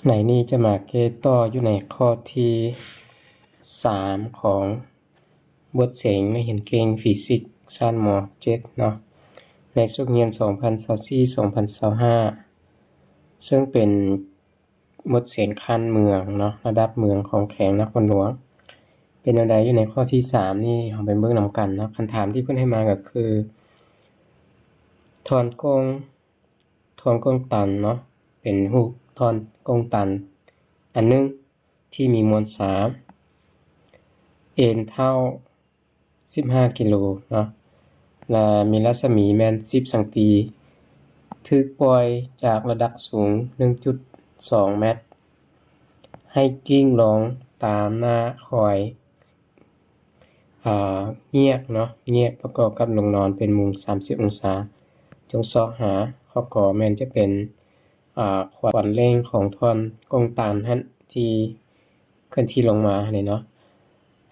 ໃນນີ້ຈະມາແກ້ຕໍ່ຢູ່ໃນຂໍ້ທີສາມຂອງບົດເສັງນັກຮຽນເກັ່ງຟີຊິກຊັ້ນ ມ.ເຈັດ ເນາະ ໃນສົກຮຽນສອງພັນຊາວສີ່ ສອງພັນຊາວຫ້າ ເຊິ່ງເປັນບົດເສັງຂັ້ນເມືອງເນາະ ລະດັບເມືອງຂອງແຂວງນະຄອນຫຼວງ. ເປັນແນວໃດ ຢູ່ໃນຂໍ້ທີສາມນີ້ ເຮົາໄປເບິ່ງນຳກັນເນາະ. ຄຳຖາມທີ່ເພິ່ນໃຫ້ມາກໍຄື ທ່ອນກົງ ທ່ອນກົງຕັນເນາະ ເປັນຮູບທ່ອນກົງຕັນອັນໜຶ່ງ ທີ່ມີມວນສາມ ເອັນເທົ່າສິບຫ້າກິໂລເນາະ ແລະ ມີລັດສະໝີແມ່ນສິບຊັງຕີ ຖືກປ່ອຍຈາກລະດັບສູງໜຶ່ງຈຸດສອງແມັດ ໃຫ້ກິ້ງລົງຕາມໜ້າຄອຍ ອາ ງຽກເນາະ ງຽກປະກອບກັບລົງນອນເປັນມຸມສາມສິບອົງສາ. ຈົ່ງຊອກຫາ ຂໍ້ ກ ແມ່ນຈະເປັນ ອາ ຄວາມເລັ່ງຂອງທ່ອນກົງຕັນຫັ້ນ ທີ່ເຄື່ອນທີ່ລົງມາຫັ້ນເນາະ.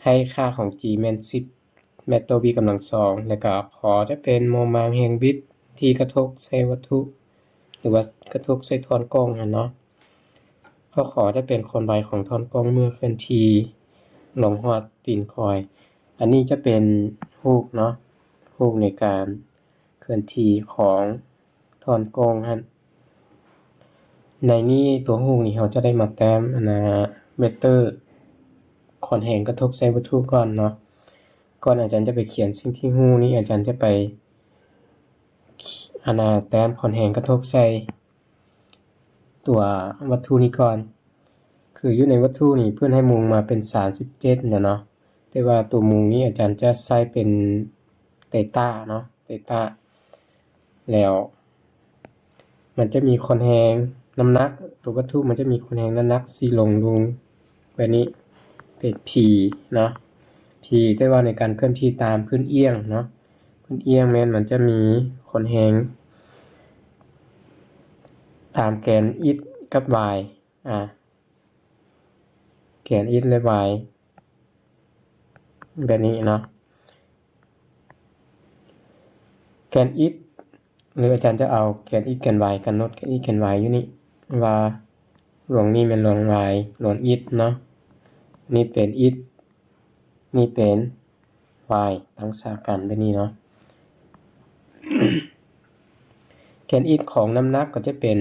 ໃຫ້ຄ່າຂອງ G ແມ່ນສິບແມັດຕໍ່ວິກຳລັງສອງ ແລ້ວກໍ ຂ ຈະເປັນໂມມັງແຮງບິດທີ່ກະທົບໃສ່ວັດຖຸ ຫຼືວ່າກະທົບໃສ່ທ່ອນກົງຫັ້ນເນາະ. ຂໍ້ ຂ ຈະເປັນຄວາມໄວຂອງທ່ອນກົງເມື່ອເຄື່ອນທີ່ລົງຮອດຕີນຄອຍ. ອັນນີ້ຈະເປັນຮູບເນາະ ຮູບໃນການເຄື່ອນທີ່ຂອງທ່ອນກົງຫັ້ນ. ໃນນີ້ຕົວຮູບນີ້ເຮົາຈະໄດ້ມາແຕ້ມອັນນາ ເວັກເຕີຄວາມແຮງກະທົບໃສ່ວັດຖຸກ່ອນເນາະ. ກ່ອນອາຈານຈະໄປຂຽນສິ່ງທີ່ຮູ້ນີ້ ອາຈານຈະໄປ ອັນນາ ແຕ້ມຄວາມແຮງກະທົບໃສ່ຕົວວັດຖຸນີ້ກ່ອນ. ຄືຢູ່ໃນວັດຖຸນີ້ເພິ່ນໃຫ້ມຸມມາເປັນສາມສິບເຈັດແລ້ວເນາະ ແຕ່ວ່າຕົວມຸມນີ້ອາຈານຈະໃຊ້ເປັນເຕຕາເນາະ ເຕຕາ ແລ້ວມັນຈະມີຄວາມແຮງນ້ຳໜັກ ຕົວວັດຖຸມັນຈະມີຄວາມແຮງນ້ຳໜັກຊີ້ລົງ ລົງແບບນີ້ເປັນ P ເນາະ P ແຕ່ວ່າໃນການເຄື່ອນທີ່ຕາມພື້ນອ່ຽງເນາະ ພື້ນອ່ຽງແມ່ນມັນຈະມີຄວາມແຮງຕາມແກນ x ກັບ y ອາ ແກນ x ແລະ y ແບບນີ້ເນາະ. ແກນ x ຫຼືອາຈານຈະເອົາແກນ x ແກນ y ກຳນົດແກນ x ແກນ y ຢູ່ນີ້ ວ່າລວງນີ້ແມ່ນລວງ y ລວງ x ເນາະ ນີ້ເປັນ x ນີ້ເປັນ y ຕັ້ງສາກັນແບບນີ້ເນາະ. ແກນ x ຂອງນ້ຳໜັກກໍຈະເປັນ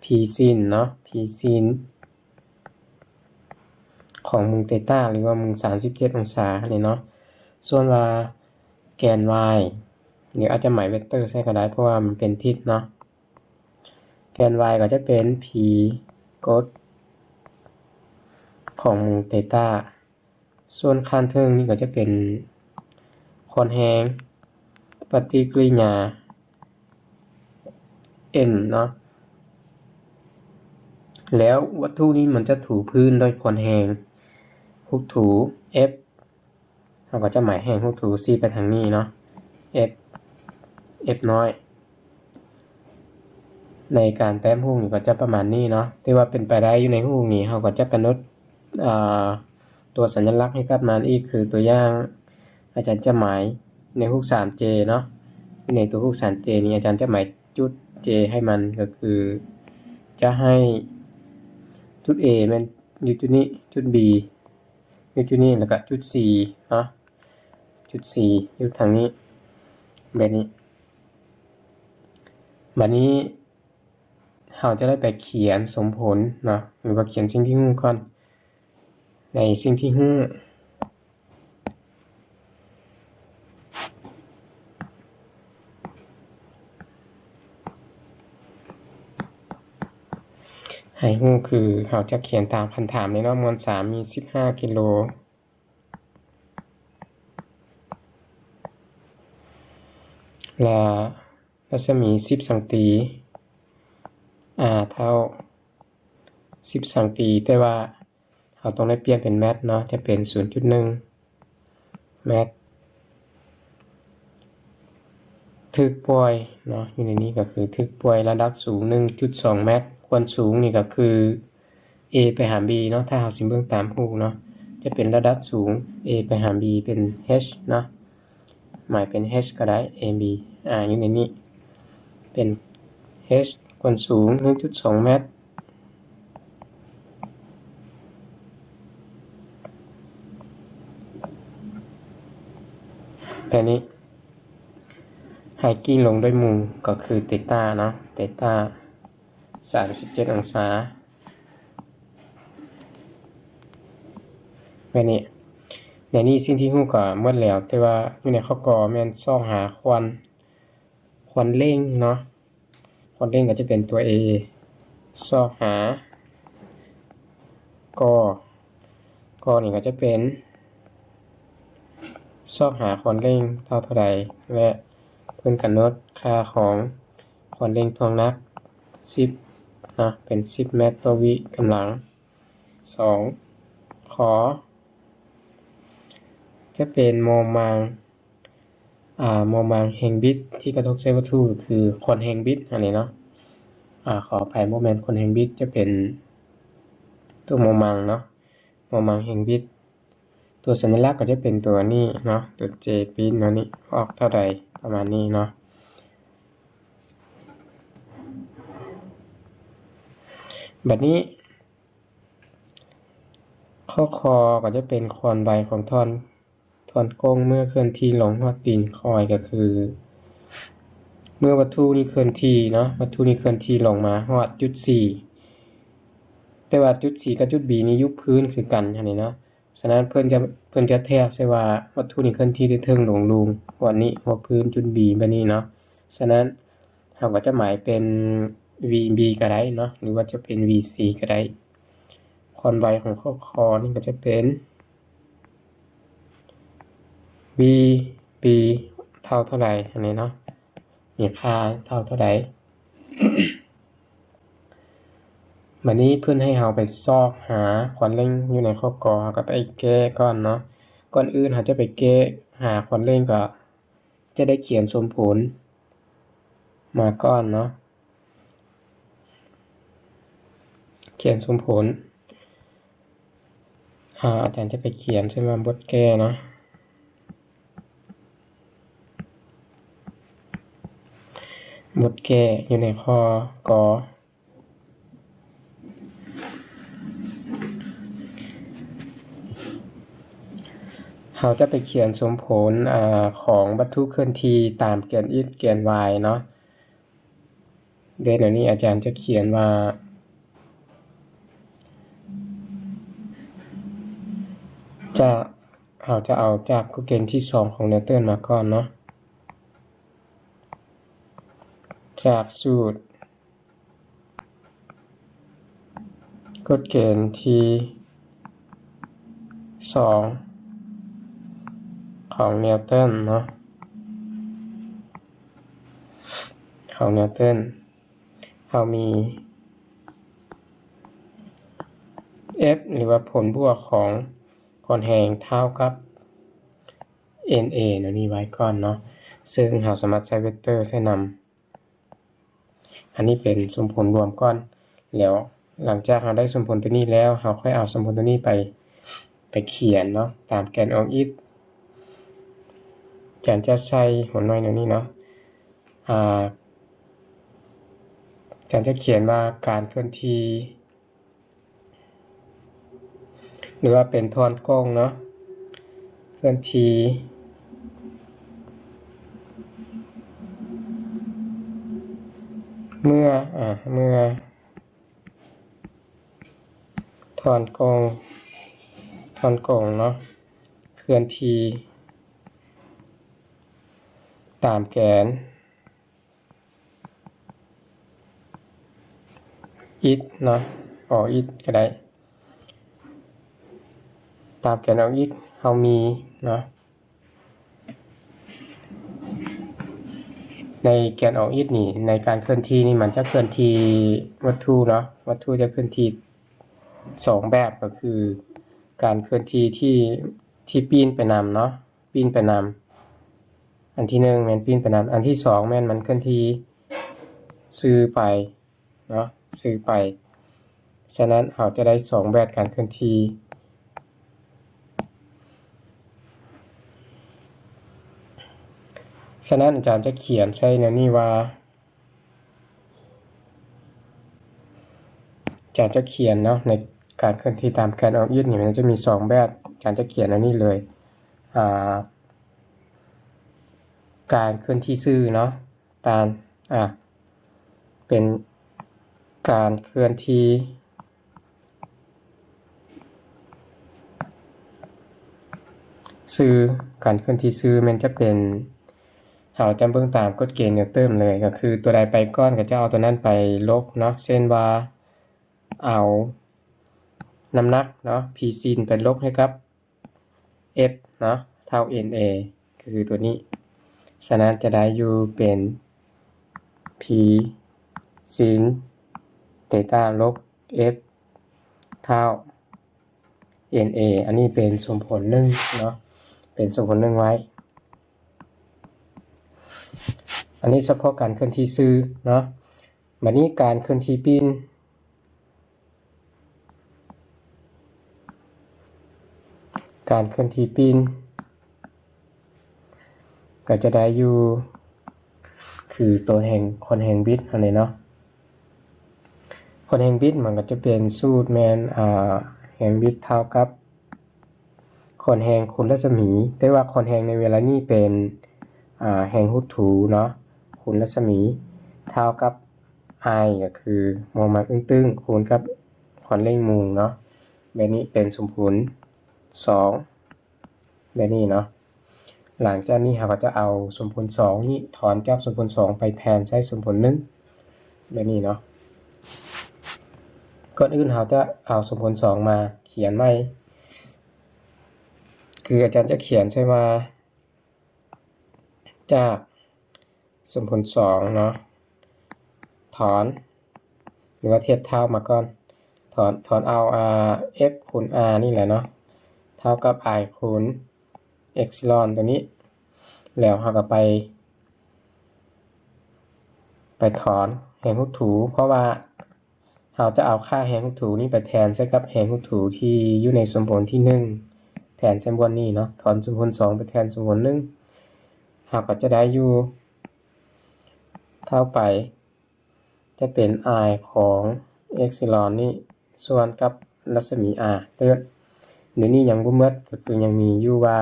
P sin ເນາະ P sin ຂອງມຸມເຕຕາ ຫຼືວ່າມຸມສາມສິບເຈັດອົງສານີ້ເນາະ. ສ່ວນວ່າແກນ y ຫຼືອາດຈະໝາຍເວັກເຕີໃສ່ກໍໄດ້ ເພາະວ່າມັນເປັນທິດເນາະ. ແກນ y ກໍຈະເປັນ P cos ຂອງມຸມເຕຕາ. ສ່ວນຂ້າງເທິງນີ້ກໍຈະເປັນຄວາມແຮງປະຕິກິລິຍາ N ເນາະ ແລ້ວວັດຖຸນີ້ມັນຈະຖູພື້ນດ້ວຍຄວາມແຮງ ຮູບຖູ F ເຮົາກໍຈະໝາຍແຮງຮູບຖູຊີ້ໄປທາງນີ້ເນາະ F F ນ້ອຍ. ໃນການແຕ້ມຮູບນີ້ກໍຈະປະມານນີ້ເນາະ ແຕ່ວ່າເປັນໄປໄດ້ຢູ່ໃນຮູບນີ້ ເຮົາກໍຈະກຳນົດ ອາ ຕົວສັນຍະລັກໃຫ້ກັບມັນອີກ ຄືຕົວຢ່າງ ອາຈານຈະໝາຍໃນຮູບສາມເຈເນາະ ໃນຕົວຮູບສາມເຈນີ້ ອາຈານຈະໝາຍຈຸດເຈໃຫ້ມັນ ກໍຄືຈະໃຫ້ຈຸດ A ແມ່ນຢູ່ຈຸດນີ້ ຈຸດ B ຢູ່ຈຸດນີ້ ແລ້ວກໍຈຸດ C ເນາະ ຈຸດ C ຢູ່ທາງນີ້ ແບບນີ້. ບັດນີ້ເຮົາຈະໄດ້ໄປຂຽນສົມຜົນເນາະ ຫຼືວ່າຂຽນສິ່ງທີ່ຮູ້ກ່ອນ. ໃນສິ່ງທີ່ຮູ້ ໃຫ້ຮູ້ຄືເຮົາຈະຂຽນຕາມຄຳຖາມນີ້ເນາະ ມວນສາມມີສິບຫ້າກິໂລ ແລະ ລັດສະໝີສິບຊັງຕີ R ເທົ່າສິບຊັງຕີ ແຕ່ວ່າເຮົາຕ້ອງໄດ້ປ່ຽນເປັນແມັດເນາະ ຈະເປັນສູນຈຸດໜຶ່ງແມັດ ຖືກປ່ອຍເນາະ ຢູ່ໃນນີ້ກໍຄືຖືກປ່ອຍລະດັບສູງໜຶ່ງຈຸດສອງແມັດ ຄວາມສູງນີ້ກໍຄື A ໄປຫາ B ເນາະ ຖ້າເຮົາຊິເບິ່ງຕາມຮູບເນາະ ຈະເປັນລະດັບສູງ A ໄປຫາ B ເປັນ H ເນາະ ໝາຍເປັນ H ກໍໄດ້ A B ອາ ຢູ່ໃນນີ້ ເປັນ H ຄວາມສູງໜຶ່ງຈຸດສອງແມັດ ແບບນີ້ ໃຫ້ກິ້ງລົງດ້ວຍໝູ່ ກໍຄືເຕຕາເນາະ ເຕຕາສາມສິບເຈັດອົງສາ ແບບນີ້. ໃນນີ້ສິ່ງທີ່ຮູ້ກໍໝົດແລ້ວ ແຕ່ວ່າຢູ່ໃນຂໍ້ ກ ແມ່ນຊອກຫາຄວານ ຄວານເລັ່ງເນາະ. ຄວານເລັ່ງກໍຈະເປັນຕົວ A ຊອກຫາ ກ ກ ນີ້ກໍຈະເປັນ ຊອກຫາຄວານເລັ່ງເທົ່າເທົ່າໃດ ແລະ ເພິ່ນກຳນົດຄ່າຂອງຄວານເລັ່ງຖ່ວງໜັກສິບເນາະ ເປັນສິບແມັດຕໍ່ວິກຳລັງ. ສອງ ຂ ຈະເປັນມໍມາງ ອ່າ ມໍມາງແຮງບິດທີ່ກະທົບໃສ່ວັດຖຸ ຄືຄວານແຮງບິດຫັ້ນນີ້ເນາະ. ອາ ຂໍອະໄພ ບໍ່ແມ່ນຄວານແຮງບິດ ຈະເປັນຕົວມໍມາງເນາະ ມໍມາງແຮງບິດ. ຕົວສັນຍະລັກກໍຈະເປັນຕົວນີ້ເນາະ ຕົວ J ປິ້ນເນາະ ນີ້ອອກເທົ່າໃດ ປະມານນີ້ເນາະ. ບັດນີ້ ຂໍ້ ຄ ກໍຈະເປັນຄວາມໄວຂອງທ່ອນ ທ່ອນກົງເມື່ອເຄື່ອນທີ່ລົງຮອດຕີນຄອຍ ກໍຄື ເມື່ອວັດຖຸນີ້ເຄື່ອນທີ່ເນາະ ວັດຖຸນີ້ເຄື່ອນທີ່ລົງມາຮອດຈຸດ C ແຕ່ວ່າຈຸດ C ກັບຈຸດ B ນີ້ຢູ່ພື້ນຄືກັນຫັ້ນນີ້ເນາະ. ສະນັ້ນເພິ່ນຈະ ເພິ່ນຈະແທກໃສ່ວ່າວັດຖຸນີ້ເຄື່ອນທີ່ແຕ່ເທິງລົງລຸ່ມ ວັດນີ້ຮອດພື້ນຈຸດ B ແບບນີ້ເນາະ. ສະນັ້ນເຮົາກໍຈະໝາຍເປັນ VB ກໍໄດ້ເນາະ ຫຼືວ່າຈະເປັນ VC ກໍໄດ້. ຄວາມໄວຂອງຂໍ້ ຄ ນີ້ກໍຈະເປັນ VB ເທົ່າເທົ່າໃດ ອັນນີ້ເນາະ ມີຄ່າເທົ່າເທົ່າໃດ. ບັດນີ້ເພິ່ນໃຫ້ເຮົາໄປຊອກຫາຄວານເລັ່ງຢູ່ໃນຂໍ້ ກ ເຮົາກໍໄປແກ້ກ່ອນເນາະ. ກ່ອນອື່ນເຮົາຈະໄປແກ້ຫາຄວານເລັ່ງ ກໍຈະໄດ້ຂຽນສົມຜົນມາກ່ອນເນາະ ຂຽນສົມຜົນ. ອາ ອາຈານຈະໄປຂຽນເຊັ່ນວ່າບົດແກ້ເນາະ ບົດແກ້ຢູ່ໃນຂໍ້ ກ ເຮົາຈະໄປຂຽນສົມຜົນ ອາ ຂອງວັດຖຸເຄື່ອນທີ່ຕາມແກນ x ແກນ y ເນາະ. ເດ ແນວນີ້ອາຈານຈະຂຽນວ່າ ຈາກ ເຮົາຈະເອົາຈາກກົດເກນທີສອງຂອງນິວຕັນມາກ່ອນເນາະ ຈາກສູດກົດເກນທີສອງຂອງນິວຕັນເນາະ ຂອງນິວຕັນ ເຮົາມີ F ຫຼືວ່າຜົນບວກຂອງຄວານແຮງເທົ່າກັບ N A ແນວນີ້ໄວ້ກ່ອນເນາະ ເຊິ່ງເຮົາສາມາດໃຊ້ເວັກເຕີໃສ່ນຳ. ອັນນີ້ເປັນສົມຜົນລວມກ່ອນ ແລ້ວຫຼັງຈາກເຮົາໄດ້ສົມຜົນຕົວນີ້ແລ້ວ ເຮົາຄ່ອຍເອົາສົມຜົນຕົວນີ້ໄປ ໄປຂຽນເນາະ ຕາມແກນອອກ x. ອາຈານຈະໃສ່ຫົວໜ່ວຍແນວນີ້ເນາະ ອາ ອາຈານຈະຂຽນວ່າການເຄື່ອນທີ່ ຫຼືວ່າເປັນທ່ອນກົງເນາະ ເຄື່ອນທີ່ ເມື່ອ ອາ ເມື່ອທ່ອນກົງ ທ່ອນກົງເນາະ ເຄື່ອນທີ່ຕາມແກນ x ເນາະ x ກໍໄດ້ ຕາມແກນອອກ x ເຮົາມີເນາະ ໃນແກນອອກ x ນີ້ ໃນການເຄື່ອນທີ່ນີ້ ມັນຈະເຄື່ອນທີ່ວັດຖຸເນາະ ວັດຖຸຈະເຄື່ອນທີ່ສອງແບບ ກໍຄືການເຄື່ອນທີ່ທີ່ ທີ່ປີ້ນໄປນຳເນາະ ປີ້ນໄປນຳ ອັນທີໜຶ່ງແມ່ນປີ້ນໄປນຳ ອັນທີສອງແມ່ນມັນເຄື່ອນທີ່ຊື່ໄປເນາະ ຊື່ໄປ. ສະນັ້ນເຮົາຈະໄດ້ສອງແບບການເຄື່ອນທີ່. ສະນັ້ນອາຈານຈະຂຽນໃສ່ແນວນີ້ວ່າ ອາຈານຈະຂຽນເນາະ ໃນການເຄື່ອນທີ່ຕາມແກນອອກ x ນີ້ ມັນຈະມີສອງແບບ ອາຈານຈະຂຽນອັນນີ້ເລີຍ ອາ ການເຄື່ອນທີ່ຊື່ເນາະ ການ ອ່າ ເປັນການເຄື່ອນທີ່ຊື່ ການເຄື່ອນທີ່ຊື່ແມ່ນຈະເປັນ ເຮົາຈະເບິ່ງຕາມກົດເກນນິວເຕີນເລີຍ ກໍຄືຕົວໃດໄປກ່ອນກໍຈະເອົາຕົວນັ້ນໄປລົບເນາະ ເຊັ່ນວ່າ ເອົານ້ຳໜັກເນາະ P sin ໄປລົບໃຫ້ກັບ F ເນາະ ເທົ່າ N A ກໍຄືຕົວນີ້. ສະນັ້ນຈະໄດ້ຢູ່ເປັນ P sin theta ລົບ F ເທົ່າ N A. ອັນນີ້ເປັນສົມຜົນໜຶ່ງເນາະ ເປັນສົມຜົນໜຶ່ງໄວ້. ອັນນີ້ສະເພາະການເຄື່ອນທີ່ຊື່ເນາະ. ບັດນີ້ການເຄື່ອນທີ່ປິ່ນ ການເຄື່ອນທີ່ປິ່ນກໍຈະໄດ້ຢູ່ ຄືຕົວແຮງ ຄວາມແຮງບິດຫັ້ນແຫຼະເນາະ. ຄວາມແຮງບິດມັນກໍຈະເປັນສູດແມ່ນ ອ່າ ແຮງບິດເທົ່າກັບ ຄວາມແຮງຄູນລັດສະໝີ ແຕ່ວ່າຄວາມແຮງໃນເວລານີ້ເປັນ ອ່າ ແຮງຮູດຖູເນາະ ຄູນລັດສະໝີ ເທົ່າກັບ I ກໍຄືໂມມັນອຶ້ງຕຶ້ງ ຄູນກັບຄວາມເລັ່ງມຸງເນາະ. ແບບນີ້ເປັນສົມຜົນສອງ ແບບນີ້ເນາະ. ຫຼັງຈາກນີ້ເຮົາກໍຈະເອົາສົມຜົນສອງນີ້ ຖອນຈາກສົມຜົນສອງໄປແທນໃສ່ສົມຜົນໜຶ່ງ ແບບນີ້ເນາະ. ກ່ອນອື່ນເຮົາຈະເອົາສົມຜົນສອງມາຂຽນໃໝ່ ຄືອາຈານຈະຂຽນໃສ່ວ່າ ຈາກສົມຜົນສອງເນາະ ຖອນ ຫຼືວ່າທຽບເທົ່າມາກ່ອນ ຖອນ ຖອນເອົາ R F ຄູນ R ນີ້ແຫຼະເນາະ ເທົ່າກັບ I ຄູນ Epsilon ຕົວນີ້ ແລ້ວເຮົາກໍໄປ ໄປຖອນແຮງຮູດຖູ ເພາະວ່າເຮົາຈະເອົາຄ່າແຮງຮູດຖູນີ້ໄປແທນໃສ່ກັບແຮງຮູດຖູທີ່ຢູ່ໃນສົມຜົນທີໜຶ່ງ ແທນໃສ່ບ່ອນນີ້ເນາະ ຖອນສົມຜົນສອງໄປແທນສົມຜົນໜຶ່ງ ເຮົາກໍຈະໄດ້ຢູ່ ເທົ່າໄປ ຈະເປັນ I ຂອງ Epsilon ນີ້ ສ່ວນກັບລັດສະໝີ R ເຕີ ດຽວນີ້ຍັງບໍ່ໝົດ ກໍຄືຍັງມີຢູ່ວ່າ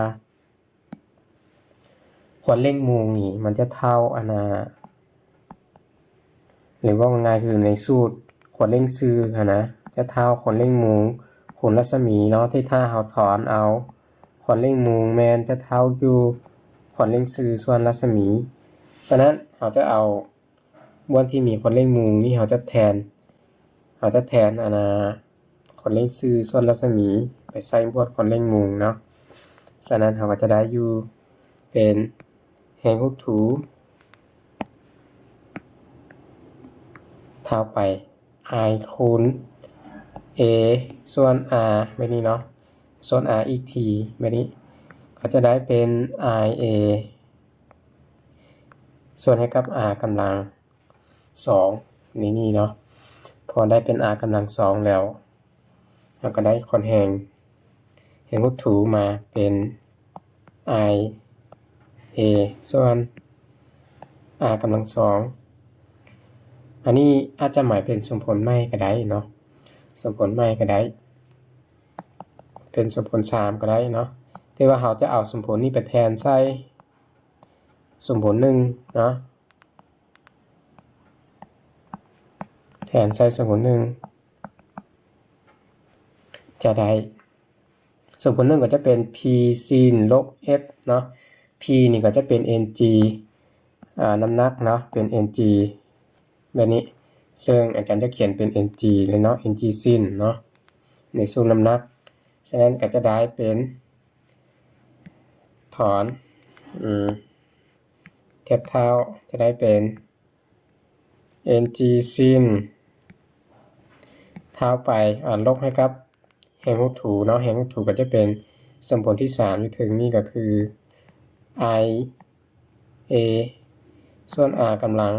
ຄວາມເລັ່ງມຸງນີ້ມັນຈະເທົ່າ ອັນນ່າ ຫຼືເວົ້າງ່າຍໆ ຄືໃນສູດຄວາມເລັ່ງຊື່ຫັ້ນນະ ຈະເທົ່າຄວາມເລັ່ງມຸງ ຄູນລັດສະໝີເນາະ ທີ່ຖ້າເຮົາຖອນເອົາຄວາມເລັ່ງມຸງ ແມ່ນຈະເທົ່າຢູ່ຄວາມເລັ່ງຊື່ສ່ວນລັດສະໝີ. ສະນັ້ນເຮົາຈະເອົາ ບ່ອນທີ່ມີຄວາມເລັ່ງມຸງນີ້ ເຮົາຈະແທນ ເຮົາຈະແທນ ອັນນ່າ ຄວາມເລັ່ງຊື່ສ່ວນລັດສະໝີໄປໃສ່ບ່ອນຄວາມເລັ່ງມຸງເນາະ. ສະນັ້ນເຮົາກໍຈະໄດ້ຢູ່ເປັນແຮງຮູດຖູ ເທົ່າໄປ I ຄູນ A ສ່ວນ R ແບບນີ້ເນາະ ສ່ວນ R ອີກທີ ແບບນີ້ ກໍຈະໄດ້ເປັນ I A ສ່ວນໃຫ້ກັບ R ກຳລັງ ສອງ ໃນນີ້ເນາະ. ພໍໄດ້ເປັນ R ກຳລັງສອງແລ້ວ ເຮົາກໍໄດ້ຄວາມແຮງ ແຮງຮູດຖູມາເປັນ I A ສ່ວນ R ກຳລັງສອງ. ອັນນີ້ອາດຈະໝາຍເປັນສົມຜົນໃໝ່ກໍໄດ້ເນາະ ສົມຜົນໃໝ່ກໍໄດ້ ເປັນສົມຜົນສາມກໍໄດ້ເນາະ ແຕ່ວ່າເຮົາຈະເອົາສົມຜົນນີ້ໄປແທນໃສ່ສົມຜົນໜຶ່ງເນາະ. ແທນໃສ່ສົມຜົນໜຶ່ງ ຈະໄດ້ສົມຜົນໜຶ່ງກໍຈະເປັນ P sin ລົບ F ເນາະ P ນີ້ກໍຈະເປັນ Ng ອ່າ ນ້ຳໜັກເນາະ ເປັນ Ng ແບບນີ້ ເຊິ່ງອາຈານຈະຂຽນເປັນ Ng ເລີຍເນາະ Ng sin ເນາະ ໃນສູດນ້ຳໜັກ. ສະນັ້ນກໍຈະໄດ້ເປັນ ຖອນ ອືມ ທຽບເທົ່າ ຈະໄດ້ເປັນ Ng sin ເທົ່າໄປ ອາ ລົບໃຫ້ກັບແຮງຮູດຖູເນາະ ແຮງຮູດຖູກໍຈະເປັນສົມຜົນທີສາມຢູ່ເທິງນີ້ ກໍຄື I A ສ່ວນ R ກຳລັງ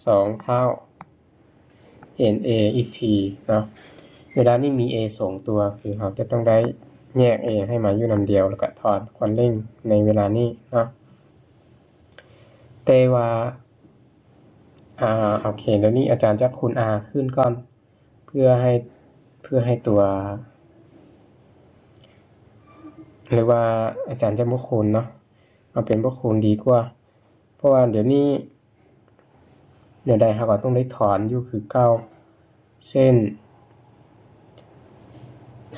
ສອງເທົ່າ N A ອີກທີເນາະ. ເວລານີ້ມີ A ສອງຕົວ ຄືເຮົາຈະຕ້ອງໄດ້ແຍກ A ໃຫ້ມາຢູ່ນຳດຽວ ແລ້ວກະຖອນຄວາມເລັ່ງໃນເວລານີ້ເນາະ. ແຕ່ວ່າ ອ່າ ໂອເຄ ດຽວນີ້ອາຈານຈະຄູນ R ຂຶ້ນກ່ອນ ເພື່ອໃຫ້ ເພື່ອໃຫ້ຕົວ ຫຼືວ່າອາຈານຈະບໍ່ຄູນເນາະ ເອົາເປັນບໍ່ຄູນດີກວ່າ. ພາະວ່າດຽວນີ້ແນວໃດເຮົາກໍຕ້ອງໄດ້ຖອນຢູ່ຄືເກົ່າ. ເຊັ່ນ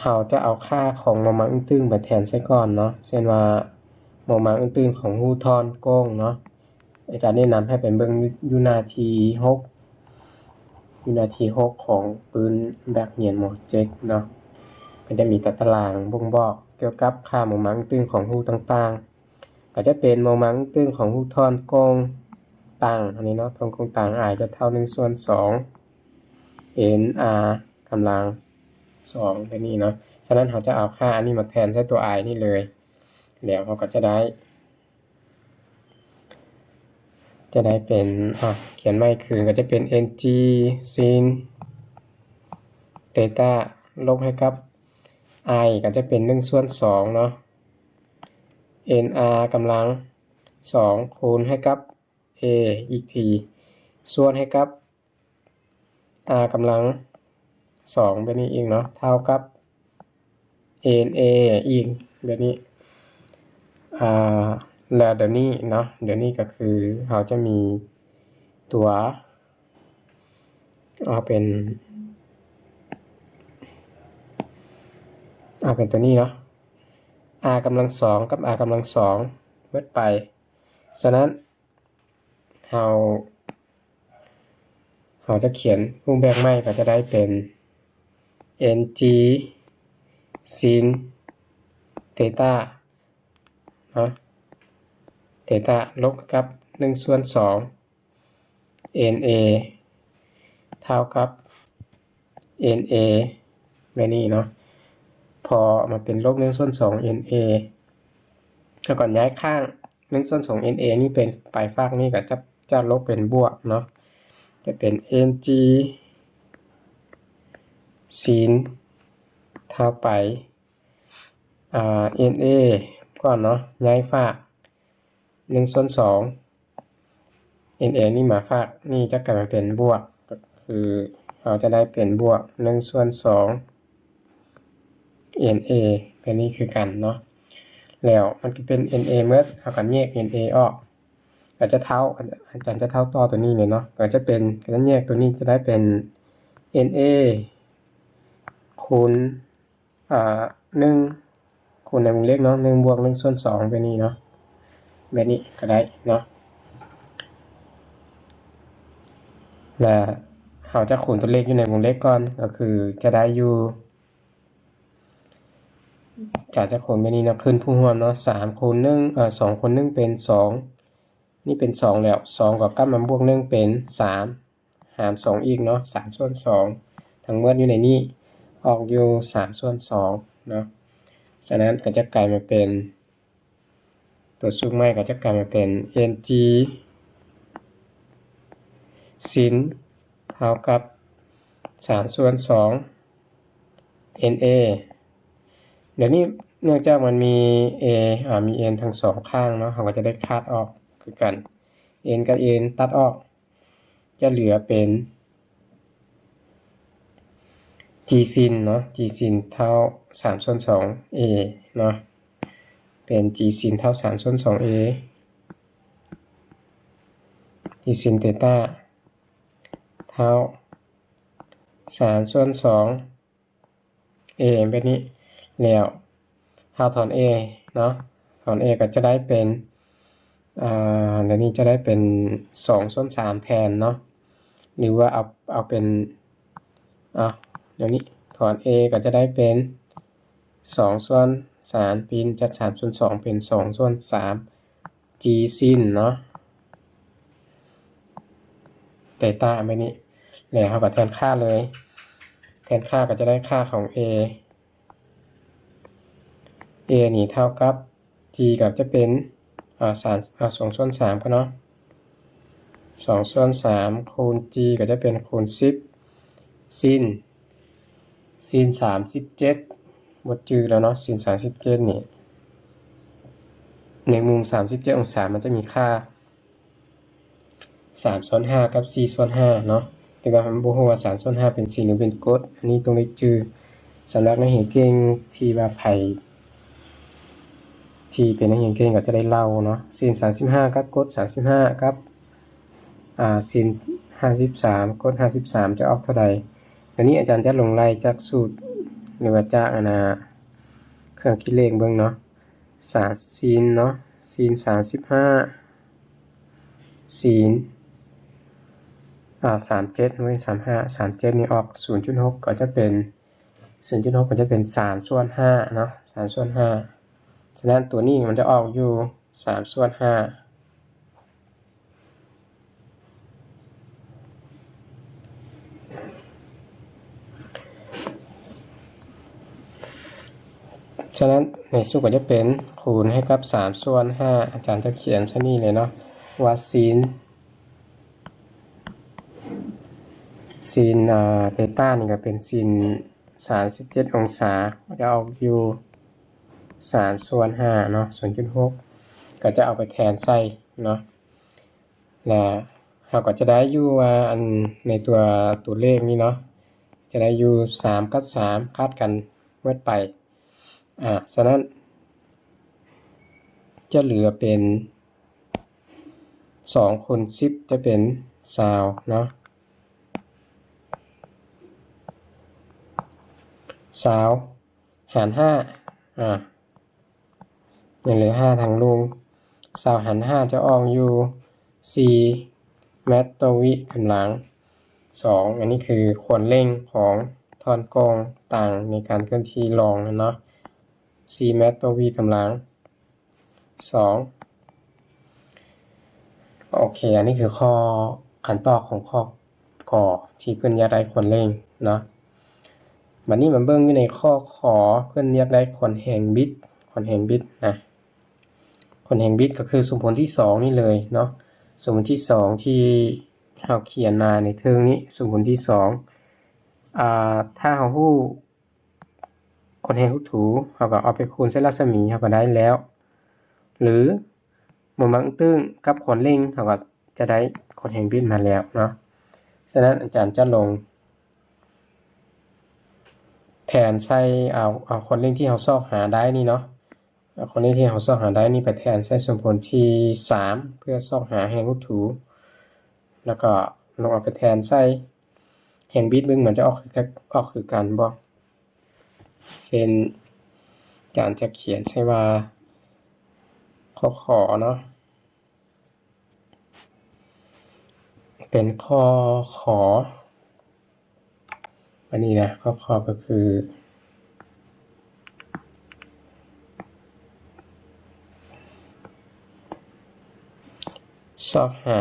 ເຮົາຈະເອົາຄ່າຂອງມໍມ້າງອຶ້ງຕຶ້ງໄປແທນໃສ່ກ່ອນເນາະ. ເຊັ່ນວ່າ ມໍມ້າງອຶ້ງຕຶ້ງຂອງຮູທອນໂກງເນາະ. ອາຈານແນະນຳໃຫ້ໄປເບິ່ງຢູ່ໜ້າທີຫົກ ຢູ່ໜ້າທີຫົກຂອງປຶ້ມແບບຮຽນມໍເຈັດເນາະ. ກໍຈະມີຕາຕະລາງບົ່ງບອກກ່ຽວກັບຄ່າມໍມ້າງອຶ້ງຕຶ້ງຂອງຮູຕ່າງໆ. ກໍຈະເປັນມໍມ້າງອຶ້ງຕຶ້ງຂອງຮູທອນໂກງຕັງ ອັນນີ້ເນາະ, ທອນໂກງຕັງ i ຈະເທົ່າໜຶ່ງສ່ວນສອງ n r ກຳລັງສອງ ແບບນີ້ເນາະ. ສະນັ້ນເຮົາຈະເອົາຄ່າອັນນີ້ມາແທນໃສ່ຕົວ i ນີ້ເລີຍ ແລ້ວເຮົາກໍຈະໄດ້ ຈະໄດ້ເປັນ ອາ ຂຽນໃໝ່ຄືນ ກໍຈະເປັນ ng sin ເຕຕາ ລົບໃຫ້ກັບ i ກໍຈະເປັນໜຶ່ງສ່ວນສອງເນາະ nr ກຳລັງສອງ ຄູນໃຫ້ກັບ a ອີກທີ ສ່ວນໃຫ້ກັບ r ກຳລັງສອງ ແບບນີ້ອີກເນາະ ເທົ່າກັບ na ອີກ ແບບນີ້. ອາ ແລ້ວດຽວນີ້ເນາະ ດຽວນີ້ກໍຄືເຮົາຈະມີຕົວ ເອົາເປັນ ເອົາເປັນຕົວນີ້ເນາະ r ກຳລັງສອງກັບ r ກຳລັງສອງເບິດໄປ. ສະນັ້ນ ເຮົາ ເຮົາຈະຂຽນຮູບແບບໃໝ່ ກໍຈະໄດ້ເປັນ ng sin ເຕຕາເນາະ ເຕຕາ ລົບກັບໜຶ່ງສ່ວນສອງ na ເທົ່າກັບ na ແບບນີ້ເນາະ. ພໍມາເປັນລົບໜຶ່ງສ່ວນສອງ na ແລ້ວກໍຍ້າຍຂ້າງ ໜຶ່ງສ່ວນສອງ na ນີ້ເປັນປາຍຟາກນີ້ກໍຈະ ຈະລົບເປັນບວກເນາະ ຈະເປັນ ng sin ເທົ່າໄປ ອາ na ກ່ອນເນາະ ຍ້າຍຟາກໜຶ່ງສ່ວນສອງ na ນີ້ມາຟາກນີ້ຈະກາຍມາເປັນບວກ ກໍຄືເຮົາຈະໄດ້ເປັນບວກໜຶ່ງສ່ວນສອງ na ແບບນີ້ຄືກັນເນາະ. ແລ້ວມັນກໍເປັນ na ໝົດ ເຮົາກໍແຍກ na ອອກ ກໍຈະເທົ່າ ອາຈານຈະເທົ່າຕໍ່ຕົວນີ້ເລີຍເນາະ ກໍຈະເປັນ ກໍຈະແຍກຕົວນີ້ຈະໄດ້ເປັນ na ຄູນ ອາ ໜຶ່ງ ຄູນໃນວົງເລັບເນາະ ໜຶ່ງບວກໜຶ່ງສ່ວນສອງ ແບບນີ້ເນາະ ແບບນີ້ກໍໄດ້ເນາະ. ແລະ ເຮົາຈະຄູນຕົວເລກຢູ່ໃນວົງເລັບກ່ອນ ກໍຄືຈະໄດ້ຢູ່ ຈາກຈະຄູນແບບນີ້ເນາະ ຂຶ້ນຜູ້ຮ່ວມເນາະ ສາມຄູນໜຶ່ງ ເອີ ສອງຄູນໜຶ່ງເປັນສອງ ນີ້ເປັນສອງແລ້ວ ສອງກໍກັບມາບວກໜຶ່ງເປັນສາມ ຫານສອງອີກເນາະ ສາມສ່ວນສອງ ທັງໝົດຢູ່ໃນນີ້ອອກຢູ່ສາມສ່ວນສອງເນາະ. ສະນັ້ນກໍຈະກາຍມາເປັນ ຕົວສູດໃໝ່ກໍຈະກາຍມາເປັນ ng sin ເທົ່າກັບສາມສ່ວນສອງ na. ດຽວນີ້ເນື່ອງຈາກມັນມີ a ອາ ມີ n ທັງສອງຂ້າງເນາະ ເຮົາກໍຈະໄດ້ຄາດອອກຄືກັນ n ກັບ n ຕັດອອກ ຈະເຫຼືອເປັນ g sin ເນາະ g sin ເທົ່າສາມສ່ວນສອງ a ເນາະ ເປັນ g sin ເທົ່າສາມສ່ວນສອງ a, g sin ເຕຕາເທົ່າສາມສ່ວນສອງ a ແບບນີ້ ແລ້ວເຮົາຖອນ a ເນາະ ຖອນ a ກໍຈະໄດ້ເປັນ ອາ ດຽວນີ້ຈະໄດ້ເປັນສອງສ່ວນສາມແທນເນາະ ຫຼືວ່າເອົາ ເອົາເປັນ ເອົາ ດຽວນີ້ຖອນ a ກໍຈະໄດ້ເປັນສອງສ່ວນສາມ ປິ່ນຈາກສາມສ່ວນສອງເປັນສອງສ່ວນສາມ g sin ເນາະ ເຕຕາແບບນີ້ ແລ້ວເຮົາກໍແທນຄ່າເລີຍ ແທນຄ່າກໍຈະໄດ້ຄ່າຂອງ a, a ນີ້ເທົ່າກັບ g ກໍຈະເປັນ ອາ ສາມ ອາ ສອງສ່ວນສາມກໍເນາະ ສອງສ່ວນສາມ ຄູນ g ກໍຈະເປັນຄູນສິບ ຊິນ ຊິນສາມສິບເຈັດ ບໍ່ຈື່ແລ້ວເນາະ ຊິນສາມສິບເຈັດນີ້ ໃນມຸມສາມສິບເຈັດອົງສາ ມັນຈະມີຄ່າ ສາມສ່ວນຫ້າກັບສີ່ສ່ວນຫ້າເນາະ ແຕ່ວ່າເຮົາບໍ່ຮູ້ວ່າສາມສ່ວນຫ້າເປັນສິນ ຫຼືເປັນກົດ ອັນນີ້ຕ້ອງໄດ້ຈື່. ສຳລັບນັກຮຽນເກັ່ງທີ່ວ່າໃຜ ທີ່ເປັນນັກຮຽນເກັ່ງກໍຈະໄດ້ເລົ່າເນາະ ຊີນສາມສິບຫ້າກັບກົດສາມສິບຫ້າກັບ ອ່າ ຊີນຫ້າສິບສາມ ກົດຫ້າສິບສາມ ຈະອອກເທົ່າໃດ. ອັນນີ້ອາຈານຈະລົງໄລ່ຈາກສູດ ຫຼືວ່າຈາກອັນນ່າ ເຄື່ອງຄິດເລກເບິ່ງເນາະ ສາມ ຊີນເນາະ ຊີນສາມສິບຫ້າ ຊີນ ອ່າ ສາມເຈັດ ບໍ່ແມ່ນສາມຫ້າ ສາມເຈັດນີ້ອອກສູນຈຸດຫົກ ກໍຈະເປັນ ສູນຈຸດຫົກ ກໍຈະເປັນສາມສ່ວນຫ້າເນາະ ສາມສ່ວນຫ້າ ສະນັ້ນຕົວນີ້ມັນຈະອອກຢູ່ສາມສ່ວນຫ້າ. ສະນັ້ນໃນສູດກໍຈະເປັນຄູນໃຫ້ກັບສາມສ່ວນຫ້າ ອາຈານຈະຂຽນຊະນີ້ເລີຍເນາະ ວ່າຊີນ ຊີນ ອ່າ ເທຕານີ້ກໍເປັນຊີນສາມສິບເຈັດອົງສາ ຈະອອກຢູ່ສາມສ່ວນຫ້າເນາະ ສູນຈຸດຫົກ ກໍຈະເອົາໄປແທນໃສ່ເນາະ ແລະ ເຮົາກໍຈະໄດ້ຢູ່ວ່າ ອັນ ໃນຕົວ ຕົວເລກນີ້ເນາະ ຈະໄດ້ຢູ່ສາມກັບສາມຄາດກັນໝົດໄປ. ອາ ສະນັ້ນ ຈະເຫຼືອເປັນ ສອງຄູນສິບ ຈະເປັນຊາວເນາະ ຊາວຫານຫ້າ ອາ ຍັງເຫຼືອຫ້າທາງລຸ່ມ ຊາວຫານຫ້າຈະອອກຢູ່ສີ່ແມັດຕໍ່ວິກຳລັງສອງ ອັນນີ້ຄືຄວາມເລັ່ງຂອງທ່ອນກ້ອງຕ່າງໃນການເຄື່ອນທີ່ລອງນັ້ນເນາະ ສີ່ແມັດຕໍ່ວິກຳລັງ ສອງ ໂອເຄ ອັນນີ້ຄືຂໍ້ ຄຳຕອບຂອງຂໍ້ ກ ທີ່ເພິ່ນຢາກໄດ້ຄວາມເລັ່ງເນາະ. ບັດນີ້ມາເບິ່ງຢູ່ໃນຂໍ້ ຂ ເພິ່ນຢາກໄດ້ຄວາມແຮງບິດ ຄວາມແຮງບິດນະ ຄວາມແຮງບິດກໍຄືສົມຜົນທີສອງນີ້ເລີຍເນາະ ສົມຜົນທີສອງທີ່ເຮົາຂຽນມາໃນເທິງນີ້ ສົມຜົນທີສອງ ອາ ຖ້າເຮົາຮູ້ ຄວາມແຮງຫົດຫູ ເຮົາກໍເອົາໄປຄູນໃສ່ລັດສະໝີ ເຮົາກໍໄດ້ແລ້ວ ຫຼື ໂມມັງຕຶ້ງກັບຄວາມເລັ່ງ ເຮົາກໍຈະໄດ້ຄວາມແຮງບິດມາແລ້ວເນາະ. ສະນັ້ນອາຈານຈະລົງແທນໃສ່ ເອົາ ເອົາຄວາມເລັ່ງທີ່ເຮົາຊອກຫາໄດ້ນີ້ເນາະ ເອົາຄວາມເລັ່ງທີ່ເຮົາຊອກຫາໄດ້ນີ້ໄປແທນໃສ່ສົມຜົນທີສາມ ເພື່ອຊອກຫາແຮງຫົດຫູ ແລ້ວກໍລົງເອົາໄປແທນໃສ່ ແຮງບິດເບິ່ງມັນຈະອອກຄືກັນ ອອກຄືກັນບໍ່? ເຊັ່ນ ອາຈານຈະຂຽນໃສ່ວ່າ ຂໍ້ ຂ ເນາະ ເປັນຂໍ້ ຂ ອັນນີ້ນະ ຂໍ້ ຂ ກໍຄື ຊອກຫາ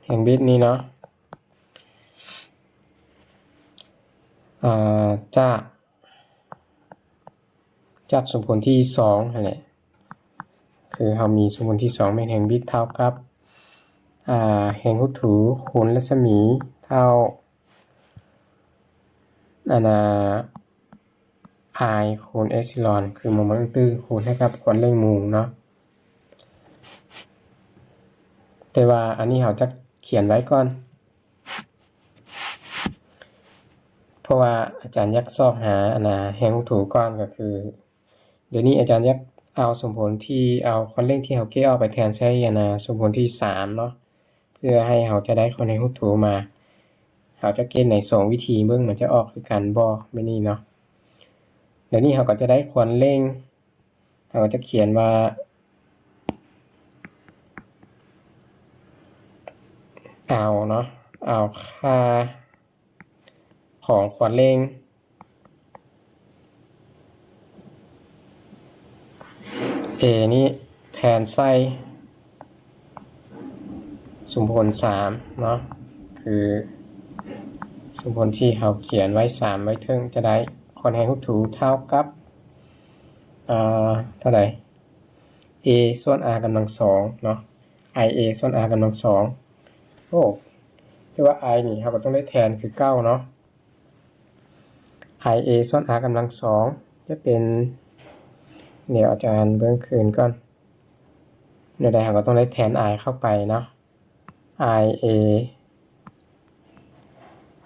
ແຮງບິດນີ້ເນາະ ເອີ ຈາກ ຈາກສົມຜົນທີສອງຫັ້ນແຫຼະ ຄືເຮົາມີສົມຜົນທີສອງແມ່ນແຮງບິດເທົ່າກັບ ອາ ແຮງຫົດຫູຄູນລັດສະໝີເທົ່າ ອັນນ່າ ອາຍຄູນເອຊີລອນ ຄືໂມມັງຕຶ້ງຄູນໃຫ້ກັບຄວາມເລັ່ງມຸງເນາະ. ແຕ່ວ່າອັນນີ້ເຮົາຈະຂຽນໄວ້ກ່ອນ ເພາະວ່າອາຈານຢາກຊອກຫາ ອັນນ່າ ແຮງຫົດຫູກ່ອນ ກໍຄື ດຽວນີ້ອາຈານຢາກເອົາສົມຜົນທີ່ ເອົາຄວາມເລັ່ງທີ່ເຮົາເກັບອອກໄປແທນໃສ່ ອັນນ່າ ສົມຜົນທີສາມເນາະ ເພື່ອໃຫ້ເຮົາຈະໄດ້ຄວາມແຮງຫົດຫູມາ. ເຮົາຈະເກັບໃນສອງວິທີເບິ່ງ ມັນຈະອອກຄືກັນບໍ່ ແບບນີ້ເນາະ. ດຽວນີ້ເຮົາກໍຈະໄດ້ຄວາມເລັ່ງ ເຮົາກໍຈະຂຽນວ່າ ເອົາເນາະ ເອົາຄ່າຂອງຄວາມເລັ່ງ ເອ ນີ້ແທນໃສ່ສົມຜົນສາມເນາະ ຄືສົມຜົນທີ່ເຮົາຂຽນໄວ້ສາມໄວ້ເທິງ ຈະໄດ້ຄວາມແຮງຫົດຫູເທົ່າກັບ ເອີ ເທົ່າໃດ? ເອສ່ວນອາກຳລັງສອງເນາະ ອາຍເອສ່ວນອາກຳລັງສອງ. ໂອ້ ແຕ່ວ່າອາຍນີ້ເຮົາກໍຕ້ອງໄດ້ແທນຄືເກົ່າເນາະ ອາຍເອສ່ວນອາກຳລັງສອງຈະເປັນ ດຽວອາຈານເບິ່ງຄືນກ່ອນ ແນວໃດເຮົາກໍຕ້ອງໄດ້ແທນອາຍເຂົ້າໄປເນາະ ອາຍເອ